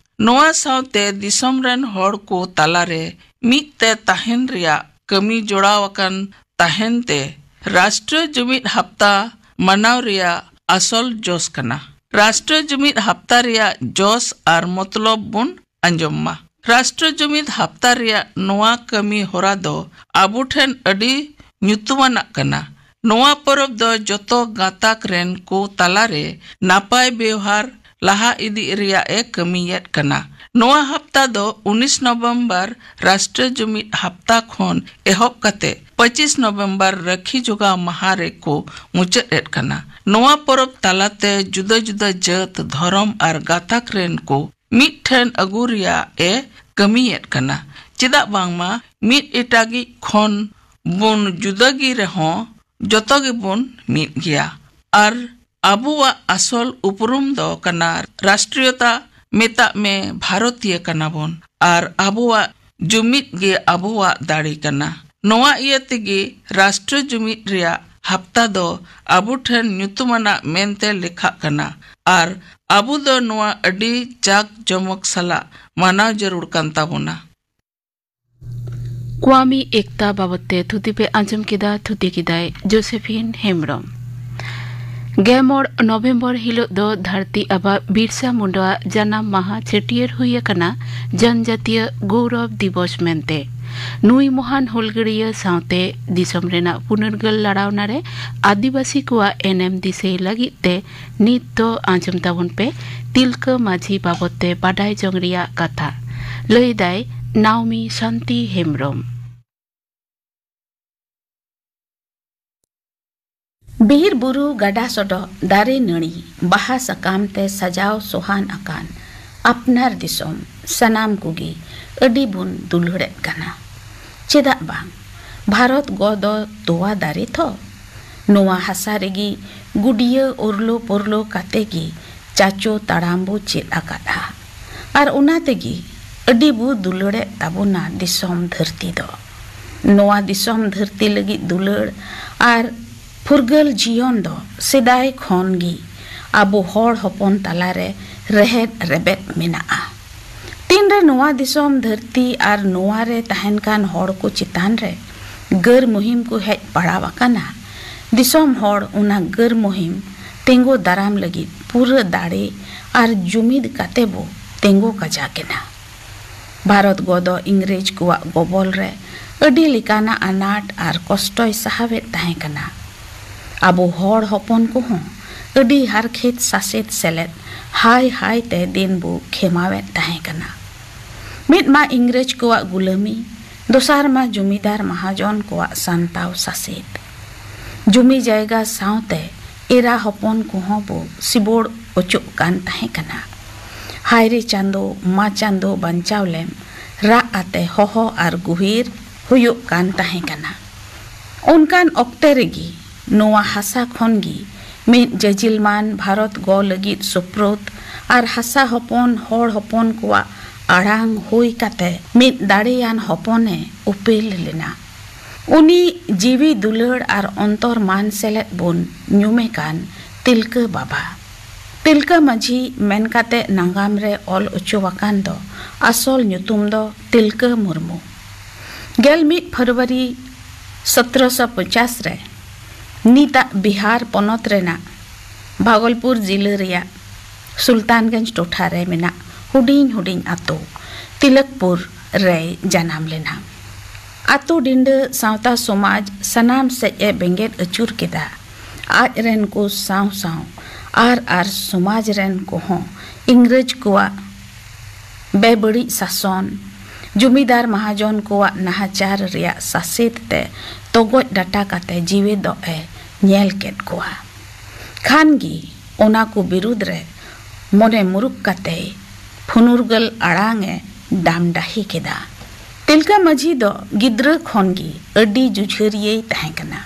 ᱱᱚᱣᱟ ᱥᱟᱶᱛᱮ ᱫᱤᱥᱚᱢ ᱨᱮᱱ ᱦᱚᱲ ᱠᱚ ᱛᱟᱞᱟᱨᱮ ᱢᱤᱫ ᱛᱮ ᱛᱟᱦᱮᱱ ᱨᱮᱭᱟᱜ ᱠᱟᱹᱢᱤ ᱡᱚᱲᱟᱣ ᱟᱠᱟᱱ ᱛᱟᱦᱮᱱ ᱛᱮ ᱨᱟᱥᱴᱨᱤᱭᱚ ᱡᱩᱢᱤᱫ ᱦᱟᱯᱛᱟ ᱢᱟᱱᱟᱣ ᱨᱮᱭᱟᱜ ᱟᱥᱚᱞ ᱡᱚᱥ ᱠᱟᱱᱟ᱾ ᱨᱟᱥᱴᱨᱤᱭᱚ ᱡᱩᱢᱤᱫ ᱦᱟᱯᱛᱟ ᱨᱮᱭᱟᱜ ᱡᱚᱥ ᱟᱨ ᱢᱚᱛᱞᱚᱵ ᱵᱚᱱ ᱟᱸᱡᱚᱢ ᱢᱟ᱾ ᱨᱟᱥᱴᱨᱤᱭᱚ ᱡᱩᱢᱤᱫ ᱦᱟᱯᱛᱟ ᱨᱮᱭᱟᱜ ᱱᱚᱣᱟ ᱠᱟᱹᱢᱤ ᱦᱚᱨᱟ ᱫᱚ ᱟᱵᱚ ᱴᱷᱮᱱ ᱟᱹᱰᱤ ᱧᱩᱛᱩᱢᱟᱱᱟᱜ ᱠᱟᱱᱟ᱾ ᱱᱚᱣᱟ ᱯᱚᱨᱚᱵᱽ ᱫᱚ ᱡᱚᱛᱚ ᱜᱟᱛᱟᱠ ᱨᱮᱱ ᱠᱚ ᱛᱟᱞᱟᱨᱮ ᱱᱟᱯᱟᱭ ᱵᱮᱣᱦᱟᱨ ᱞᱟᱦᱟ ᱤᱫᱤ ᱨᱮᱭᱟᱜ ᱮ ᱠᱟᱹᱢᱤᱭᱮᱫ ᱠᱟᱱᱟ᱾ ᱱᱚᱣᱟ ᱦᱟᱯᱛᱟ ᱫᱚ ᱩᱱᱤᱥ ᱱᱚᱵᱷᱮᱢᱵᱚᱨ ᱨᱟᱥᱴᱨᱤᱭᱚ ᱡᱩᱢᱤᱫ ᱦᱟᱯᱛᱟ ᱠᱷᱚᱱ ᱮᱦᱚᱵ ᱠᱟᱛᱮ ᱯᱚᱸᱪᱤᱥ ᱱᱚᱵᱷᱮᱢᱵᱚᱨ ᱨᱟᱹᱠᱷᱤ ᱡᱚᱜᱟᱣ ᱢᱟᱦᱟ ᱨᱮᱠᱚ ᱢᱩᱪᱟᱹᱫ ᱮᱫ ᱠᱟᱱᱟ᱾ ᱱᱚᱣᱟ ᱯᱚᱨᱚᱵᱽ ᱛᱟᱞᱟᱛᱮ ᱡᱩᱫᱟᱹ ᱡᱩᱫᱟᱹ ᱡᱟᱹᱛ, ᱫᱷᱚᱨᱚᱢ ᱟᱨ ᱜᱟᱛᱟᱠ ᱨᱮᱱ ᱠᱚ ᱢᱤᱫ ᱴᱷᱮᱱ ᱟᱹᱜᱩ ᱨᱮᱭᱟᱜ ᱮ ᱠᱟᱹᱢᱤᱭᱮᱫ ᱠᱟᱱᱟ᱾ ᱪᱮᱫᱟᱜ ᱵᱟᱝᱢᱟ ᱢᱤᱫ ᱮᱴᱟᱜᱤᱡ ᱠᱷᱚᱱ ᱵᱚᱱ ᱡᱩᱫᱟᱹ ᱜᱮ ᱨᱮᱦᱚᱸ ᱡᱚᱛᱚ ᱜᱮᱵᱚᱱ ᱢᱤᱫ ᱜᱮᱭᱟ᱾ ᱟᱨ ᱟᱵᱚᱣᱟᱜ ᱟᱥᱚᱞ ᱩᱯᱨᱩᱢ ᱫᱚ ᱠᱟᱱᱟ ᱨᱟᱥᱴᱨᱤᱭᱚᱛᱟ, ᱢᱮᱛᱟᱜ ᱢᱮ ᱵᱷᱟᱨᱚᱛᱤᱭᱟᱹ ᱠᱟᱱᱟ ᱵᱚᱱ ᱟᱨ ᱟᱵᱚᱣᱟᱜ ᱡᱩᱢᱤᱫ ᱜᱮ ᱟᱵᱚᱣᱟᱜ ᱫᱟᱲᱮ ᱠᱟᱱᱟ᱾ ᱱᱚᱣᱟ ᱤᱭᱟᱹ ᱛᱮᱜᱮ ᱨᱟᱥᱴᱨᱚ ᱡᱩᱢᱤᱫ ᱨᱮᱭᱟᱜ ᱦᱟᱯᱛᱟ ᱫᱚ ᱟᱵᱚ ᱴᱷᱮᱱ ᱧᱩᱛᱩᱢᱟᱱᱟᱜ ᱢᱮᱱᱛᱮ ᱞᱮᱠᱷᱟᱜ ᱠᱟᱱᱟ ᱟᱨ ᱟᱵᱚ ᱫᱚ ᱱᱚᱣᱟ ᱟᱹᱰᱤ ᱡᱟᱠ ᱡᱚᱢᱚᱠ ᱥᱟᱞᱟᱜ ᱢᱟᱱᱟᱣ ᱡᱟᱹᱨᱩᱲ ᱠᱟᱱ ᱛᱟᱵᱚᱱᱟ᱾ ᱠᱚᱣᱟᱢᱤ ᱮᱠᱛᱟ ᱵᱟᱵᱚᱛ ᱛᱮ ᱛᱷᱩᱛᱤ ᱯᱮ ᱟᱸᱡᱚᱢ ᱠᱮᱫᱟ, ᱛᱷᱩᱛᱤ ᱠᱮᱫᱟᱭ ᱡᱳᱥᱮᱯᱷᱤᱱ ᱦᱮᱢᱵᱽᱨᱚᱢ᱾ ᱜᱮᱞ ᱢᱚᱬ ᱱᱚᱵᱷᱮᱢᱵᱚᱨ ᱦᱤᱞᱳᱜ ᱫᱚ ᱫᱷᱟᱹᱨᱛᱤ ᱟᱵᱟ ᱵᱤᱨᱥᱟ ᱢᱩᱱᱰᱟᱣᱟᱜ ᱡᱟᱱᱟᱢ ᱢᱟᱦᱟ ᱪᱷᱟᱹᱴᱭᱟᱹᱨ ᱦᱩᱭ ᱟᱠᱟᱱᱟ ᱡᱚᱱᱡᱟᱛᱤᱭᱚ ᱜᱚᱣᱨᱚᱵ ᱫᱤᱵᱚᱥ ᱢᱮᱱᱛᱮ᱾ ᱱᱩᱭ ᱢᱚᱦᱟᱱ ᱦᱩᱞᱜᱟᱹᱨᱤᱭᱟᱹ ᱥᱟᱶᱛᱮ ᱫᱤᱥᱚᱢ ᱨᱮᱱᱟᱜ ᱯᱩᱱᱩᱨᱜᱟᱹᱞ ᱞᱟᱲᱟᱣᱱᱟ ᱨᱮ ᱟᱹᱫᱤᱵᱟᱹᱥᱤ ᱠᱚᱣᱟᱜ ᱮᱱᱮᱢ ᱫᱤᱥᱟᱹᱭ ᱞᱟᱹᱜᱤᱫ ᱛᱮ ᱱᱤᱛ ᱫᱚ ᱟᱸᱡᱚᱢ ᱛᱟᱵᱚᱱ ᱯᱮ ᱛᱤᱞᱠᱟᱹ ᱢᱟᱹᱡᱷᱤ ᱵᱟᱵᱚᱛ ᱛᱮ ᱵᱟᱰᱟᱭ ᱡᱚᱝ ᱨᱮᱭᱟᱜ ᱠᱟᱛᱷᱟ᱾ ᱞᱟᱹᱭᱫᱟᱭ ᱱᱟᱣᱢᱤ ᱥᱟᱱᱛᱤ ᱦᱮᱢᱵᱽᱨᱚᱢ᱾ ᱵᱤᱨ ᱵᱩᱨᱩ ᱜᱟᱰᱟ ᱥᱚᱰᱚᱜ ᱫᱟᱨᱮ ᱱᱟᱹᱲᱤ ᱵᱟᱦᱟ ᱥᱟᱠᱟᱢ ᱛᱮ ᱥᱟᱡᱟᱣ ᱥᱚᱦᱟᱱ ᱟᱠᱟᱱ ᱟᱯᱱᱟᱨ ᱫᱤᱥᱚᱢ ᱥᱟᱱᱟᱢ ᱠᱚᱜᱮ ᱟᱹᱰᱤ ᱵᱚᱱ ᱫᱩᱞᱟᱹᱲᱮᱫ ᱠᱟᱱᱟ᱾ ᱪᱮᱫᱟᱜ ᱵᱟᱝ? ᱵᱷᱟᱨᱚᱛ ᱜᱚ ᱫᱚ ᱛᱚᱣᱟ ᱫᱟᱨᱮ ᱛᱚ᱾ ᱱᱚᱣᱟ ᱦᱟᱥᱟ ᱨᱮᱜᱮ ᱜᱩᱰᱤᱭᱟᱹ ᱚᱨᱞᱳ ᱯᱚᱨᱞᱳ ᱠᱟᱛᱮ ᱜᱮ ᱪᱟᱪᱳ ᱛᱟᱲᱟᱢ ᱵᱚ ᱪᱮᱫ ᱟᱠᱟᱫᱼᱟ᱾ ᱟᱨ ᱚᱱᱟ ᱛᱮᱜᱮ ᱟᱹᱰᱤ ᱵᱚ ᱫᱩᱞᱟᱹᱲᱮᱫ ᱛᱟᱵᱚᱱᱟ ᱫᱤᱥᱚᱢ ᱫᱷᱟᱹᱨᱛᱤ ᱫᱚ᱾ ᱱᱚᱣᱟ ᱫᱤᱥᱚᱢ ᱫᱷᱟᱹᱨᱛᱤ ᱞᱟᱹᱜᱤᱫ ᱫᱩᱞᱟᱹᱲ ᱟᱨ ᱯᱷᱩᱨᱜᱟᱹᱞ ᱡᱤᱭᱚᱱ ᱫᱚ ᱥᱮᱫᱟᱭ ᱠᱷᱚᱱ ᱜᱮ ᱟᱵᱚ ᱦᱚᱲ ᱦᱚᱯᱚᱱ ᱛᱟᱞᱟᱨᱮ ᱨᱮᱦᱮᱫ ᱨᱮᱵᱮᱫ ᱢᱮᱱᱟᱜᱼᱟ᱾ ᱛᱤᱱᱨᱮ ᱱᱚᱣᱟ ᱫᱤᱥᱚᱢ ᱫᱷᱟᱹᱨᱛᱤ ᱟᱨ ᱱᱚᱣᱟ ᱨᱮ ᱛᱟᱦᱮᱱ ᱠᱟᱱ ᱦᱚᱲ ᱠᱚ ᱪᱮᱛᱟᱱ ᱨᱮ ᱜᱟᱹᱨ ᱢᱩᱦᱤᱢ ᱠᱚ ᱦᱮᱡ ᱯᱟᱲᱟᱣ ᱟᱠᱟᱱᱟ, ᱫᱤᱥᱚᱢ ᱦᱚᱲ ᱚᱱᱟ ᱜᱟᱹᱨ ᱢᱩᱦᱤᱢ ᱛᱤᱸᱜᱩ ᱫᱟᱨᱟᱢ ᱞᱟᱹᱜᱤᱫ ᱯᱩᱨᱟᱹ ᱫᱟᱲᱮ ᱟᱨ ᱡᱩᱢᱤᱫ ᱠᱟᱛᱮ ᱵᱚ ᱛᱤᱸᱜᱩ ᱠᱟᱡᱟᱠ ᱮᱱᱟ᱾ ᱵᱷᱟᱨᱚᱛ ᱜᱚ ᱫᱚ ᱤᱝᱨᱮᱡᱽ ᱠᱚᱣᱟᱜ ᱜᱚᱵᱚᱞ ᱨᱮ ᱟᱹᱰᱤ ᱞᱮᱠᱟᱱᱟᱜ ᱟᱱᱟᱴ ᱟᱨ ᱠᱚᱥᱴᱚᱭ ᱥᱟᱦᱟᱣᱮᱫ ᱛᱟᱦᱮᱸ ᱠᱟᱱᱟ᱾ ᱟᱵᱚ ᱦᱚᱲ ᱦᱚᱯᱚᱱ ᱠᱚᱦᱚᱸ ᱟᱹᱰᱤ ᱦᱟᱨᱠᱷᱮᱛ ᱥᱟᱥᱮᱛ ᱥᱮᱞᱮᱫ ᱦᱟᱭ ᱦᱟᱭ ᱛᱮ ᱫᱤᱱ ᱵᱚ ᱠᱷᱮᱢᱟᱣᱮᱫ ᱛᱟᱦᱮᱸ ᱠᱟᱱᱟ᱾ ᱢᱤᱫ ᱢᱟ ᱤᱝᱨᱮᱡᱽ ᱠᱚᱣᱟᱜ ᱜᱩᱞᱟᱹᱢᱤ, ᱫᱚᱥᱟᱨ ᱢᱟ ᱡᱩᱢᱤᱫᱟᱨ ᱢᱟᱦᱟᱡᱚᱱ ᱠᱚᱣᱟᱜ ᱥᱟᱱᱛᱟᱣ ᱥᱟᱥᱮᱛ᱾ ᱡᱩᱢᱤ ᱡᱟᱭᱜᱟ ᱥᱟᱶᱛᱮ ᱮᱨᱟ ᱦᱚᱯᱚᱱ ᱠᱚᱦᱚᱸ ᱵᱚ ᱥᱤᱵᱚᱲ ᱚᱪᱚᱜ ᱠᱟᱱ ᱛᱟᱦᱮᱸ ᱠᱟᱱᱟ᱾ ᱦᱟᱭᱨᱮ ᱪᱟᱸᱫᱚ, ᱢᱟ ᱪᱟᱸᱫᱚ ᱵᱟᱧᱪᱟᱣ ᱞᱮᱢ, ᱨᱟᱜ ᱟᱛᱮ ᱦᱚᱦᱚ ᱟᱨ ᱜᱩᱦᱤᱨ ᱦᱩᱭᱩᱜ ᱠᱟᱱ ᱛᱟᱦᱮᱸ ᱠᱟᱱᱟ᱾ ᱚᱱᱠᱟᱱ ᱚᱠᱛᱮ ᱨᱮᱜᱮ ᱱᱚᱣᱟ ᱦᱟᱥᱟ ᱠᱷᱚᱱ ᱜᱮ ᱢᱤᱫ ᱡᱟᱹᱡᱤᱞᱢᱟᱱ ᱵᱷᱟᱨᱚᱛ ᱜᱚ ᱞᱟᱹᱜᱤᱫ ᱥᱩᱯᱨᱩᱫ ᱟᱨ ᱦᱟᱥᱟ ᱦᱚᱯᱚᱱ ᱦᱚᱲ ᱦᱚᱯᱚᱱ ᱠᱚᱣᱟᱜ ᱟᱲᱟᱝ ᱦᱩᱭ ᱠᱟᱛᱮ ᱢᱤᱫ ᱫᱟᱲᱮᱭᱟᱱ ᱦᱚᱯᱚᱱᱮ ᱩᱯᱮᱞ ᱞᱮᱱᱟ᱾ ᱩᱱᱤ ᱡᱤᱣᱤ ᱫᱩᱞᱟᱹᱲ ᱟᱨ ᱚᱱᱛᱚᱨ ᱢᱟᱱ ᱥᱮᱞᱮᱫ ᱵᱚᱱ ᱧᱩᱢᱮ ᱠᱟᱱ ᱛᱤᱞᱠᱟᱹ ᱵᱟᱵᱟ᱾ ᱛᱤᱞᱠᱟᱹ ᱢᱟᱹᱡᱷᱤ ᱢᱮᱱ ᱠᱟᱛᱮ ᱱᱟᱜᱟᱢ ᱨᱮ ᱚᱞ ᱚᱪᱚ ᱟᱠᱟᱱ ᱫᱚ ᱟᱥᱚᱞ ᱧᱩᱛᱩᱢ ᱫᱚ ᱛᱤᱞᱠᱟᱹ ᱢᱩᱨᱢᱩ᱾ ᱜᱮᱞ ᱢᱤᱫ ᱯᱷᱮᱵᱽᱨᱩᱣᱟᱨᱤ ᱥᱚᱛᱨᱚᱥᱚ ᱯᱚᱧᱪᱟᱥ ᱨᱮ ᱱᱤᱛᱟᱜ ᱵᱤᱦᱟᱨ ᱯᱚᱱᱚᱛ ᱨᱮᱱᱟᱜ ᱵᱷᱟᱜᱚᱞᱯᱩᱨ ᱡᱤᱞᱟᱹ ᱨᱮᱭᱟᱜ ᱥᱩᱞᱛᱟᱱᱜᱚᱸᱡᱽ ᱴᱚᱴᱷᱟ ᱨᱮ ᱢᱮᱱᱟᱜ ᱦᱩᱰᱤᱧ ᱦᱩᱰᱤᱧ ᱟᱛᱳ ᱛᱤᱞᱚᱠᱯᱩᱨ ᱨᱮᱭ ᱡᱟᱱᱟᱢ ᱞᱮᱱᱟ᱾ ᱟᱛᱳ ᱰᱤᱸᱰᱟᱹ ᱥᱟᱶᱛᱟ ᱥᱚᱢᱟᱡᱽ ᱥᱟᱱᱟᱢ ᱥᱮᱫ ᱮ ᱵᱮᱸᱜᱮᱫ ᱟᱹᱪᱩᱨ ᱠᱮᱫᱟ᱾ ᱟᱡ ᱨᱮᱱ ᱠᱚ ᱥᱟᱶ ᱥᱟᱶ ᱟᱨ ᱟᱨ ᱥᱚᱢᱟᱡᱽ ᱨᱮᱱ ᱠᱚᱦᱚᱸ ᱤᱝᱨᱮᱡᱽ ᱠᱚᱣᱟᱜ ᱵᱮᱵᱟᱹᱲᱤᱡ ᱥᱟᱥᱚᱱ, ᱡᱩᱢᱤᱫᱟᱨ ᱢᱟᱦᱟᱡᱚᱱ ᱠᱚᱣᱟᱜ ᱱᱟᱦᱟᱪᱟᱨ ᱨᱮᱭᱟᱜ ᱥᱟᱥᱮᱛ ᱛᱮ ᱛᱚᱜᱚᱡ ᱰᱟᱴᱟ ᱠᱟᱛᱮ ᱡᱤᱣᱤ ᱫᱚᱜ ᱮ ᱧᱮᱞ ᱠᱮᱫ ᱠᱚᱣᱟ᱾ ᱠᱷᱟᱱ ᱜᱮ ᱚᱱᱟ ᱠᱚ ᱵᱤᱨᱩᱫᱽ ᱨᱮ ᱢᱚᱱᱮ ᱢᱩᱨᱩᱠ ᱠᱟᱛᱮ ᱯᱷᱩᱱᱩᱨᱜᱟᱹᱞ ᱟᱲᱟᱝ ᱮ ᱰᱟᱢᱰᱟᱦᱤ ᱠᱮᱫᱟ᱾ ᱛᱤᱞᱠᱟᱹ ᱢᱟᱹᱡᱷᱤ ᱫᱚ ᱜᱤᱫᱽᱨᱟᱹ ᱠᱷᱚᱱ ᱜᱮ ᱟᱹᱰᱤ ᱡᱩᱡᱷᱟᱹᱨᱤᱭᱟᱹᱭ ᱛᱟᱦᱮᱸ ᱠᱟᱱᱟ᱾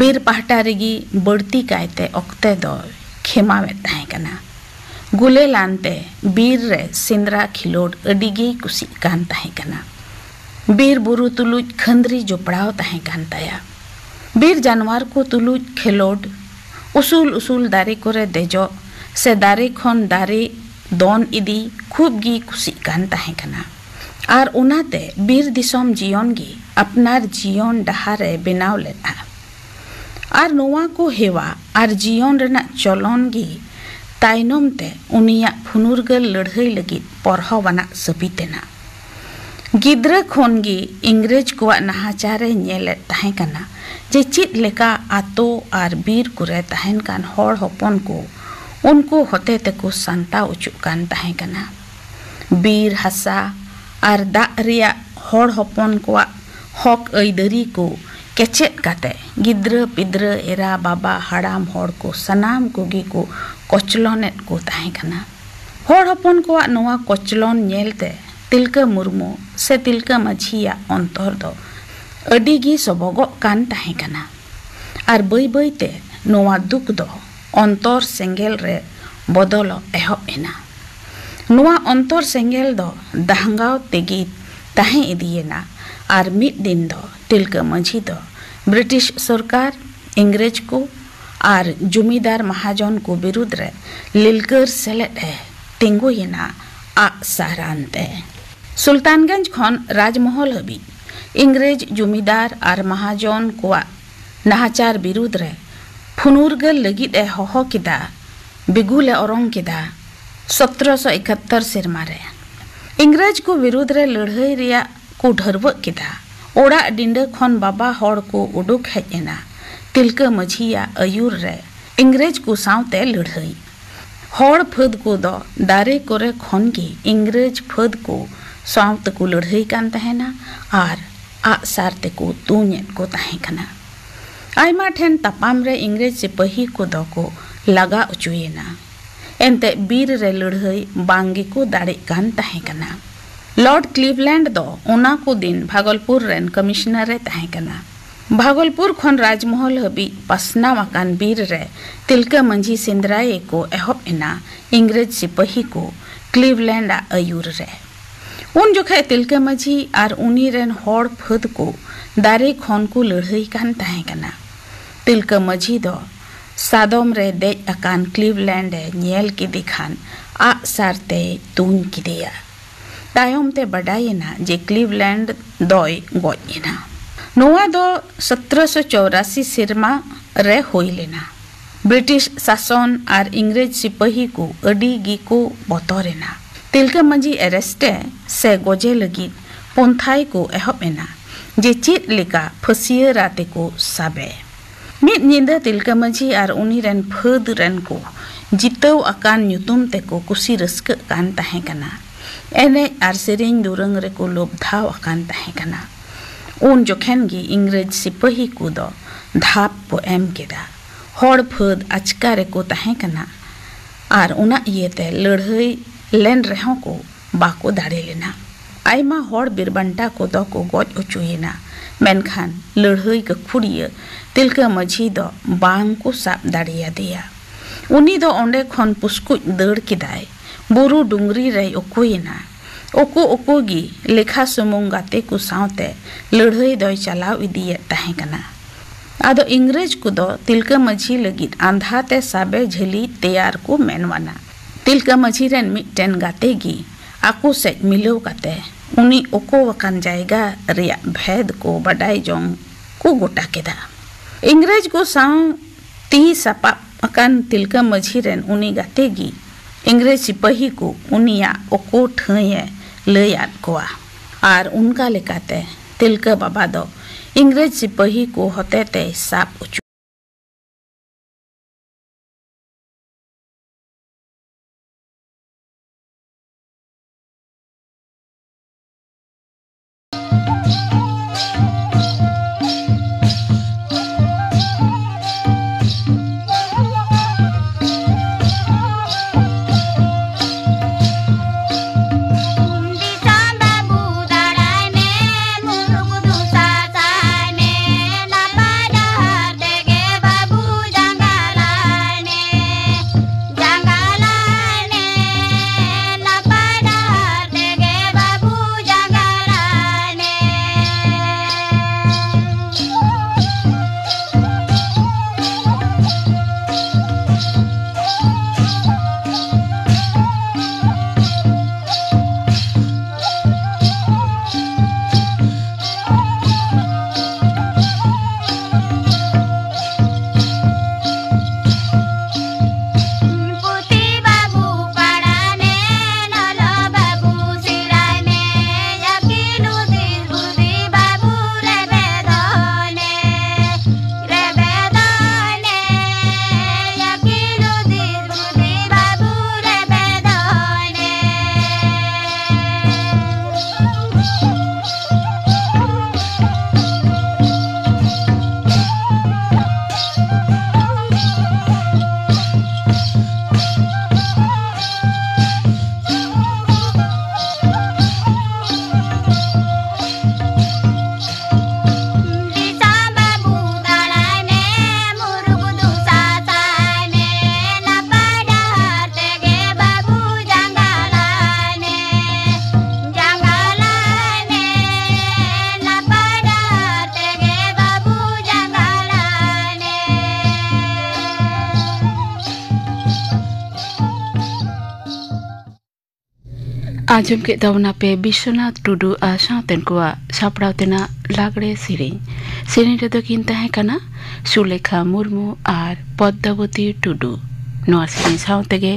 ᱵᱤᱨ ᱯᱟᱦᱴᱟ ᱨᱮᱜᱮ ᱵᱟᱹᱲᱛᱤ ᱠᱟᱭᱛᱮ ᱚᱠᱛᱮ ᱫᱚᱭ ᱠᱷᱮᱢᱟᱣᱮᱫ ᱛᱟᱦᱮᱸ ᱠᱟᱱᱟ᱾ ᱜᱩᱞᱮᱞᱟᱱ ᱛᱮ ᱵᱤᱨ ᱨᱮ ᱥᱮᱸᱫᱽᱨᱟ ᱠᱷᱮᱞᱳᱰ ᱟᱹᱰᱤ ᱜᱮᱭ ᱠᱩᱥᱤᱜ ᱠᱟᱱ ᱛᱟᱦᱮᱸ ᱠᱟᱱᱟ᱾ ᱵᱤᱨ ᱵᱩᱨᱩ ᱛᱩᱞᱩᱡ ᱠᱷᱟᱹᱱᱫᱽᱨᱤ ᱡᱚᱯᱲᱟᱣ ᱛᱟᱦᱮᱸ ᱠᱟᱱ ᱛᱟᱭᱟ᱾ ᱵᱤᱨ ᱡᱟᱱᱣᱟᱨ ᱠᱚ ᱛᱩᱞᱩᱡ ᱠᱷᱮᱞᱳᱰ, ᱩᱥᱩᱞ ᱩᱥᱩᱞ ᱫᱟᱨᱮ ᱠᱚᱨᱮ ᱫᱮᱡᱚᱜ ᱥᱮ ᱫᱟᱨᱮ ᱠᱷᱚᱱ ᱫᱟᱨᱮ ᱫᱚᱱ ᱤᱫᱤ ᱠᱷᱩᱵ ᱜᱮ ᱠᱩᱥᱤᱜ ᱠᱟᱱ ᱛᱟᱦᱮᱸ ᱠᱟᱱᱟ᱾ ᱟᱨ ᱚᱱᱟᱛᱮ ᱵᱤᱨ ᱫᱤᱥᱚᱢ ᱡᱤᱭᱚᱱ ᱜᱮ ᱟᱯᱱᱟᱨ ᱡᱤᱭᱚᱱ ᱰᱟᱦᱟᱨ ᱮ ᱵᱮᱱᱟᱣ ᱞᱮᱫᱼᱟ᱾ ᱟᱨ ᱱᱚᱣᱟ ᱠᱚ ᱦᱮᱣᱟ ᱟᱨ ᱡᱤᱭᱚᱱ ᱨᱮᱱᱟᱜ ᱪᱚᱞᱚᱱ ᱜᱮ ᱛᱟᱭᱱᱚᱢ ᱛᱮ ᱩᱱᱤᱭᱟᱜ ᱯᱷᱩᱱᱩᱨᱜᱟᱹᱞ ᱞᱟᱹᱲᱦᱟᱹᱭ ᱞᱟᱹᱜᱤᱫ ᱯᱚᱨᱦᱚᱣᱟᱱᱟᱜ ᱥᱟᱹᱵᱤᱛ ᱮᱱᱟ᱾ ᱜᱤᱫᱽᱨᱟᱹ ᱠᱷᱚᱱ ᱜᱮ ᱤᱝᱨᱮᱡᱽ ᱠᱚᱣᱟᱜ ᱱᱟᱦᱟᱪᱟᱨ ᱮ ᱧᱮᱞᱮᱫ ᱛᱟᱦᱮᱸ ᱠᱟᱱᱟ ᱡᱮ ᱪᱮᱫ ᱞᱮᱠᱟ ᱟᱛᱳ ᱟᱨ ᱵᱤᱨ ᱠᱚᱨᱮ ᱛᱟᱦᱮᱱ ᱠᱟᱱ ᱦᱚᱲ ᱦᱚᱯᱚᱱ ᱠᱚ ᱩᱱᱠᱩ ᱦᱚᱛᱮ ᱛᱮᱠᱚ ᱥᱟᱱᱛᱟᱣ ᱚᱪᱚᱜ ᱠᱟᱱ ᱛᱟᱦᱮᱸ ᱠᱟᱱᱟ᱾ ᱵᱤᱨ ᱦᱟᱥᱟ ᱟᱨ ᱫᱟᱜ ᱨᱮᱭᱟᱜ ᱦᱚᱲ ᱦᱚᱯᱚᱱ ᱠᱚᱣᱟᱜ ᱦᱚᱠ ᱟᱹᱭᱫᱟᱹᱨᱤ ᱠᱚ ᱠᱮᱪᱮᱫ ᱠᱟᱛᱮ ᱜᱤᱫᱽᱨᱟᱹ ᱯᱤᱫᱽᱨᱟᱹ ᱮᱨᱟ ᱵᱟᱵᱟ ᱦᱟᱲᱟᱢ ᱦᱚᱲ ᱠᱚ ᱥᱟᱱᱟᱢ ᱠᱚᱜᱮ ᱠᱚ ᱠᱚᱪᱞᱚᱱᱮᱫ ᱠᱚ ᱛᱟᱦᱮᱸ ᱠᱟᱱᱟ᱾ ᱦᱚᱲ ᱦᱚᱯᱚᱱ ᱠᱚᱣᱟᱜ ᱱᱚᱣᱟ ᱠᱚᱪᱞᱚᱱ ᱧᱮᱞᱛᱮ ᱛᱤᱞᱠᱟᱹ ᱢᱩᱨᱢᱩ ᱥᱮ ᱛᱤᱞᱠᱟᱹ ᱢᱟᱹᱡᱷᱤᱭᱟᱜ ᱚᱱᱛᱚᱨ ᱫᱚ ᱟᱹᱰᱤ ᱜᱮ ᱥᱚᱵᱚᱜᱚᱜ ᱠᱟᱱ ᱛᱟᱦᱮᱸ ᱠᱟᱱᱟ᱾ ᱟᱨ ᱵᱟᱹᱭ ᱵᱟᱹᱭ ᱛᱮ ᱱᱚᱣᱟ ᱫᱩᱠ ᱫᱚ ᱚᱱᱛᱚᱨ ᱥᱮᱸᱜᱮᱞ ᱨᱮ ᱵᱚᱫᱚᱞᱚᱜ ᱮᱦᱚᱵ ᱮᱱᱟ᱾ ᱱᱚᱣᱟ ᱚᱱᱛᱚᱨ ᱥᱮᱸᱜᱮᱞ ᱫᱚ ᱫᱟᱦᱜᱟᱣ ᱛᱮᱜᱮ ᱛᱟᱦᱮᱸ ᱤᱫᱤᱭᱮᱱᱟ ᱟᱨ ᱢᱤᱫ ᱫᱤᱱ ᱫᱚ ᱛᱤᱞᱠᱟᱹ ᱢᱟᱹᱡᱷᱤ ᱫᱚ ᱵᱨᱤᱴᱤᱥ ᱥᱚᱨᱠᱟᱨ, ᱤᱝᱨᱮᱡᱽ ᱠᱚ ᱟᱨ ᱡᱩᱢᱤᱫᱟᱨ ᱢᱟᱦᱟᱡᱚᱱ ᱠᱚ ᱵᱤᱨᱩᱫᱽ ᱨᱮ ᱞᱤᱞᱠᱟᱹᱨ ᱥᱮᱞᱮᱫ ᱮ ᱛᱤᱸᱜᱩᱭᱮᱱᱟ ᱟᱜ ᱥᱟᱨᱟᱱ ᱛᱮ᱾ ᱥᱩᱞᱛᱟᱱᱜᱚᱸᱡᱽ ᱠᱷᱚᱱ ᱨᱟᱡᱽᱢᱚᱦᱚᱞ ᱦᱟᱹᱵᱤᱡ ᱤᱝᱨᱮᱡᱽ ᱡᱩᱢᱤᱫᱟᱨ ᱟᱨ ᱢᱟᱦᱟᱡᱚᱱ ᱠᱚᱣᱟᱜ ᱱᱟᱦᱟᱪᱟᱨ ᱵᱤᱨᱩᱫᱽ ᱨᱮ ᱯᱷᱩᱱᱩᱨᱜᱟᱹᱞ ᱞᱟᱹᱜᱤᱫ ᱮ ᱦᱚᱦᱚ ᱠᱮᱫᱟ, ᱵᱤᱜᱩᱞ ᱮ ᱚᱨᱚᱝ ᱠᱮᱫᱟ᱾ ᱥᱚᱛᱨᱚᱥᱚ ᱮᱠᱟᱛᱛᱚᱨ ᱥᱮᱨᱢᱟ ᱨᱮ ᱤᱝᱨᱮᱡᱽ ᱠᱚ ᱵᱤᱨᱩᱫᱽ ᱨᱮ ᱞᱟᱹᱲᱦᱟᱹᱭ ᱨᱮᱭᱟᱜ ᱠᱚ ᱰᱷᱟᱹᱨᱣᱟᱹᱜ ᱠᱮᱫᱟ᱾ ᱚᱲᱟᱜ ᱰᱤᱸᱰᱟᱹ ᱠᱷᱚᱱ ᱵᱟᱵᱟ ᱦᱚᱲ ᱠᱚ ᱩᱰᱩᱠ ᱦᱮᱡ ᱮᱱᱟ᱾ ᱛᱤᱞᱠᱟᱹ ᱢᱟᱹᱡᱷᱤᱭᱟᱜ ᱟᱹᱭᱩᱨ ᱨᱮ ᱤᱝᱨᱮᱡᱽ ᱠᱚ ᱥᱟᱶᱛᱮ ᱞᱟᱹᱲᱦᱟᱹᱭ᱾ ᱦᱚᱲ ᱯᱷᱟᱹᱫ ᱠᱚ ᱫᱚ ᱫᱟᱨᱮ ᱠᱚᱨᱮ ᱠᱷᱚᱱ ᱜᱮ ᱤᱝᱨᱮᱡᱽ ᱯᱷᱟᱹᱫ ᱠᱚ ᱥᱟᱶ ᱛᱮᱠᱚ ᱞᱟᱹᱲᱦᱟᱹᱭ ᱠᱟᱱ ᱛᱟᱦᱮᱱᱟ ᱟᱨ ᱟᱜᱼᱥᱟᱨ ᱛᱮᱠᱚ ᱛᱩᱧᱮᱫ ᱠᱚ ᱛᱟᱦᱮᱸ ᱠᱟᱱᱟ᱾ ᱟᱭᱢᱟ ᱴᱷᱮᱱ ᱛᱟᱯᱟᱢ ᱨᱮ ᱤᱝᱨᱮᱡᱽ ᱥᱤᱯᱟᱹᱦᱤ ᱠᱚᱫᱚ ᱠᱚ ᱞᱟᱜᱟ ᱚᱪᱚᱭᱮᱱᱟ᱾ ᱮᱱᱛᱮ ᱵᱤᱨ ᱨᱮ ᱞᱟᱹᱲᱦᱟᱹᱭ ᱵᱟᱝ ᱜᱮᱠᱚ ᱫᱟᱲᱮᱜ ᱠᱟᱱ ᱛᱟᱦᱮᱸ ᱠᱟᱱᱟ᱾ ᱞᱚᱨᱰ ᱠᱞᱤᱵᱞᱮᱱᱰ ᱫᱚ ᱚᱱᱟ ᱠᱚ ᱫᱤᱱ ᱵᱷᱟᱜᱚᱞᱯᱩᱨ ᱨᱮᱱ ᱠᱚᱢᱤᱥᱚᱱᱟᱨ ᱮ ᱛᱟᱦᱮᱸ ᱠᱟᱱᱟ᱾ ᱵᱷᱟᱜᱚᱞᱯᱩᱨ ᱠᱷᱚᱱ ᱨᱟᱡᱽᱢᱚᱦᱚᱞ ᱦᱟᱹᱵᱤᱡ ᱯᱟᱥᱱᱟᱣ ᱟᱠᱟᱱ ᱵᱤᱨ ᱨᱮ ᱛᱤᱞᱠᱟᱹ ᱢᱟᱹᱡᱷᱤ ᱥᱮᱸᱫᱽᱨᱟᱭᱮ ᱠᱚ ᱮᱦᱚᱵ ᱮᱱᱟ ᱤᱝᱨᱮᱡᱽ ᱥᱤᱯᱟᱹᱦᱤ ᱠᱚ ᱠᱞᱤᱵᱞᱮᱱᱰ ᱟᱜ ᱟᱹᱭᱩᱨ ᱨᱮ᱾ ᱩᱱ ᱡᱚᱠᱷᱮᱡ ᱛᱤᱞᱠᱟᱹ ᱢᱟᱹᱡᱷᱤ ᱟᱨ ᱩᱱᱤ ᱨᱮᱱ ᱦᱚᱲ ᱯᱷᱟᱹᱫ ᱠᱚ ᱫᱟᱨᱮ ᱠᱷᱚᱱ ᱠᱚ ᱞᱟᱹᱲᱦᱟᱹᱭ ᱠᱟᱱ ᱛᱟᱦᱮᱸ ᱠᱟᱱᱟ᱾ ᱛᱤᱞᱠᱟᱹ ᱢᱟᱹᱡᱷᱤ ᱫᱚ ᱥᱟᱫᱚᱢ ᱨᱮ ᱫᱮᱡ ᱟᱠᱟᱱ ᱠᱞᱤᱵᱞᱮᱱᱰ ᱮ ᱧᱮᱞ ᱠᱮᱫᱮ ᱠᱷᱟᱱ ᱟᱜᱼᱥᱟᱨ ᱛᱮᱭ ᱛᱩᱧ ᱠᱮᱫᱮᱭᱟ᱾ ᱛᱟᱭᱚᱢ ᱛᱮ ᱵᱟᱰᱟᱭᱮᱱᱟ ᱡᱮ ᱠᱞᱤᱵᱞᱮᱱᱰ ᱫᱚᱭ ᱜᱚᱡ ᱮᱱᱟ᱾ ᱱᱚᱣᱟ ᱫᱚ ᱥᱚᱛᱨᱚᱥᱚ ᱪᱚᱣᱨᱟᱥᱤ ᱥᱮᱨᱢᱟ ᱨᱮ ᱦᱩᱭ ᱞᱮᱱᱟ᱾ ᱵᱨᱤᱴᱤᱥ ᱥᱟᱥᱚᱱ ᱟᱨ ᱤᱝᱨᱮᱡᱽ ᱥᱤᱯᱟᱹᱦᱤ ᱠᱚ ᱟᱹᱰᱤ ᱜᱮᱠᱚ ᱵᱚᱛᱚᱨ ᱮᱱᱟ᱾ ᱛᱤᱞᱠᱟᱹ ᱢᱟᱹᱡᱷᱤ ᱮᱨᱮᱥᱴᱮ ᱥᱮ ᱜᱚᱡᱮ ᱞᱟᱹᱜᱤᱫ ᱯᱚᱱᱛᱷᱟᱭ ᱠᱚ ᱮᱦᱚᱵ ᱮᱱᱟ ᱡᱮ ᱪᱮᱫ ᱞᱮᱠᱟ ᱯᱷᱟᱹᱥᱤᱭᱟᱹᱨᱟ ᱛᱮᱠᱚ ᱥᱟᱵᱮ᱾ ᱢᱤᱫ ᱧᱤᱫᱟᱹ ᱛᱤᱞᱠᱟᱹ ᱢᱟᱹᱡᱷᱤ ᱟᱨ ᱩᱱᱤ ᱨᱮᱱ ᱯᱷᱟᱹᱫ ᱨᱮᱱ ᱠᱚ ᱡᱤᱛᱟᱹᱣ ᱟᱠᱟᱱ ᱧᱩᱛᱩᱢ ᱛᱮᱠᱚ ᱠᱩᱥᱤ ᱨᱟᱹᱥᱠᱟᱹᱜ ᱠᱟᱱ ᱛᱟᱦᱮᱸ ᱠᱟᱱᱟ᱾ ᱮᱱᱮᱡ ᱟᱨ ᱥᱮᱨᱮᱧ ᱫᱩᱨᱟᱹᱝ ᱨᱮᱠᱚ ᱞᱚᱵᱫᱷᱟᱣ ᱟᱠᱟᱱ ᱛᱟᱦᱮᱸ ᱠᱟᱱᱟ᱾ ᱩᱱ ᱡᱚᱠᱷᱮᱱ ᱜᱮ ᱤᱝᱨᱮᱡᱽ ᱥᱤᱯᱟᱹᱦᱤ ᱠᱚᱫᱚ ᱫᱷᱟᱯ ᱠᱚ ᱮᱢ ᱠᱮᱫᱟ᱾ ᱦᱚᱲ ᱯᱷᱟᱹᱫ ᱟᱪᱠᱟ ᱨᱮᱠᱚ ᱛᱟᱦᱮᱸ ᱠᱟᱱᱟ ᱟᱨ ᱚᱱᱟ ᱤᱭᱟᱹᱛᱮ ᱞᱟᱹᱲᱦᱟᱹᱭ ᱞᱮᱱ ᱨᱮᱦᱚᱸ ᱠᱚ ᱵᱟᱠᱚ ᱫᱟᱲᱮ ᱞᱮᱱᱟ᱾ ᱟᱭᱢᱟ ᱦᱚᱲ ᱵᱤᱨᱵᱟᱱᱴᱟ ᱠᱚᱫᱚ ᱠᱚ ᱜᱚᱡ ᱚᱪᱚᱭᱮᱱᱟ, ᱢᱮᱱᱠᱷᱟᱱ ᱞᱟᱹᱲᱦᱟᱹᱭ ᱜᱟᱹᱠᱷᱩᱲᱤᱭᱟᱹ ᱛᱤᱞᱠᱟᱹ ᱢᱟᱹᱡᱷᱤ ᱫᱚ ᱵᱟᱝ ᱠᱚ ᱥᱟᱵ ᱫᱟᱲᱮᱭᱟᱫᱮᱭᱟ᱾ ᱩᱱᱤ ᱫᱚ ᱚᱸᱰᱮ ᱠᱷᱚᱱ ᱯᱩᱥᱠᱩᱡ ᱫᱟᱹᱲ ᱠᱮᱫᱟᱭ᱾ ᱵᱩᱨᱩ ᱰᱩᱝᱨᱤ ᱨᱮᱭ ᱩᱠᱩᱭᱮᱱᱟ᱾ ᱩᱠᱩ ᱩᱠᱩ ᱜᱮ ᱞᱮᱠᱷᱟ ᱥᱩᱢᱩᱝ ᱜᱟᱛᱮ ᱠᱚ ᱥᱟᱶᱛᱮ ᱞᱟᱹᱲᱦᱟᱹᱭ ᱫᱚᱭ ᱪᱟᱞᱟᱣ ᱤᱫᱤᱭᱮᱫ ᱛᱟᱦᱮᱸ ᱠᱟᱱᱟ᱾ ᱟᱫᱚ ᱤᱝᱨᱮᱡᱽ ᱠᱚᱫᱚ ᱛᱤᱞᱠᱟᱹ ᱢᱟᱹᱡᱷᱤ ᱞᱟᱹᱜᱤᱫ ᱟᱸᱫᱷᱟ ᱛᱮ ᱥᱟᱵᱮ ᱡᱷᱟᱹᱞᱤ ᱛᱮᱭᱟᱨ ᱠᱚ ᱢᱮᱱᱣᱟᱱᱟ᱾ ᱛᱤᱞᱠᱟᱹ ᱢᱟᱹᱡᱷᱤ ᱨᱮᱱ ᱢᱤᱫᱴᱮᱱ ᱜᱟᱛᱮ ᱜᱮ ᱟᱠᱚ ᱥᱮᱫ ᱢᱤᱞᱟᱹᱣ ᱠᱟᱛᱮ ᱩᱱᱤ ᱚᱠᱚ ᱟᱠᱟᱱ ᱡᱟᱭᱜᱟ ᱨᱮᱭᱟᱜ ᱵᱷᱮᱫ ᱠᱚ ᱵᱟᱰᱟᱭ ᱡᱚᱝ ᱠᱚ ᱜᱚᱴᱟ ᱠᱮᱫᱟ᱾ ᱤᱝᱨᱮᱡᱽ ᱠᱚ ᱥᱟᱶ ᱛᱤ ᱥᱟᱯᱟᱵ ᱟᱠᱟᱱ ᱛᱤᱞᱠᱟᱹ ᱢᱟᱹᱡᱷᱤ ᱨᱮᱱ ᱩᱱᱤ ᱜᱟᱛᱮ ᱜᱮ ᱤᱝᱨᱮᱡᱽ ᱥᱤᱯᱟᱹᱦᱤ ᱠᱚ ᱩᱱᱤᱭᱟᱜ ᱚᱠᱚ ᱴᱷᱟᱹᱭ ᱮ ᱞᱟᱹᱭ ᱟᱫ ᱠᱚᱣᱟ᱾ ᱟᱨ ᱚᱱᱠᱟ ᱞᱮᱠᱟᱛᱮ ᱛᱤᱞᱠᱟᱹ ᱵᱟᱵᱟ ᱫᱚ ᱤᱝᱨᱮᱡᱽ ᱥᱤᱯᱟᱹᱦᱤ ᱠᱚ ᱦᱚᱛᱮᱛᱮᱭ ᱥᱟᱵ ᱚᱪᱚ ᱟᱸᱡᱚᱢ ᱠᱮᱫ ᱛᱟᱵᱚᱱᱟᱯᱮ ᱵᱤᱥᱥᱚᱱᱟᱛᱷ ᱴᱩᱰᱩ ᱟᱨ ᱥᱟᱶᱛᱮᱱ ᱠᱚᱣᱟᱜ ᱥᱟᱯᱲᱟᱣ ᱛᱮᱱᱟᱜ ᱞᱟᱜᱽᱲᱮ ᱥᱮᱨᱮᱧ᱾ ᱥᱮᱨᱮᱧ ᱨᱮᱫᱚ ᱠᱤᱱ ᱛᱟᱦᱮᱸ ᱠᱟᱱᱟ ᱥᱩᱞᱮᱠᱷᱟ ᱢᱩᱨᱢᱩ ᱟᱨ ᱯᱚᱫᱽᱫᱟᱵᱚᱛᱤ ᱴᱩᱰᱩ᱾ ᱱᱚᱣᱟ ᱥᱮᱨᱮᱧ ᱥᱟᱶ ᱛᱮᱜᱮ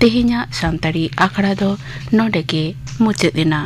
ᱛᱮᱦᱮᱧᱟᱜ ᱥᱟᱱᱛᱟᱲᱤ ᱟᱠᱷᱲᱟ ᱫᱚ ᱱᱚᱰᱮ ᱜᱮ ᱢᱩᱪᱟᱹᱫ ᱮᱱᱟ᱾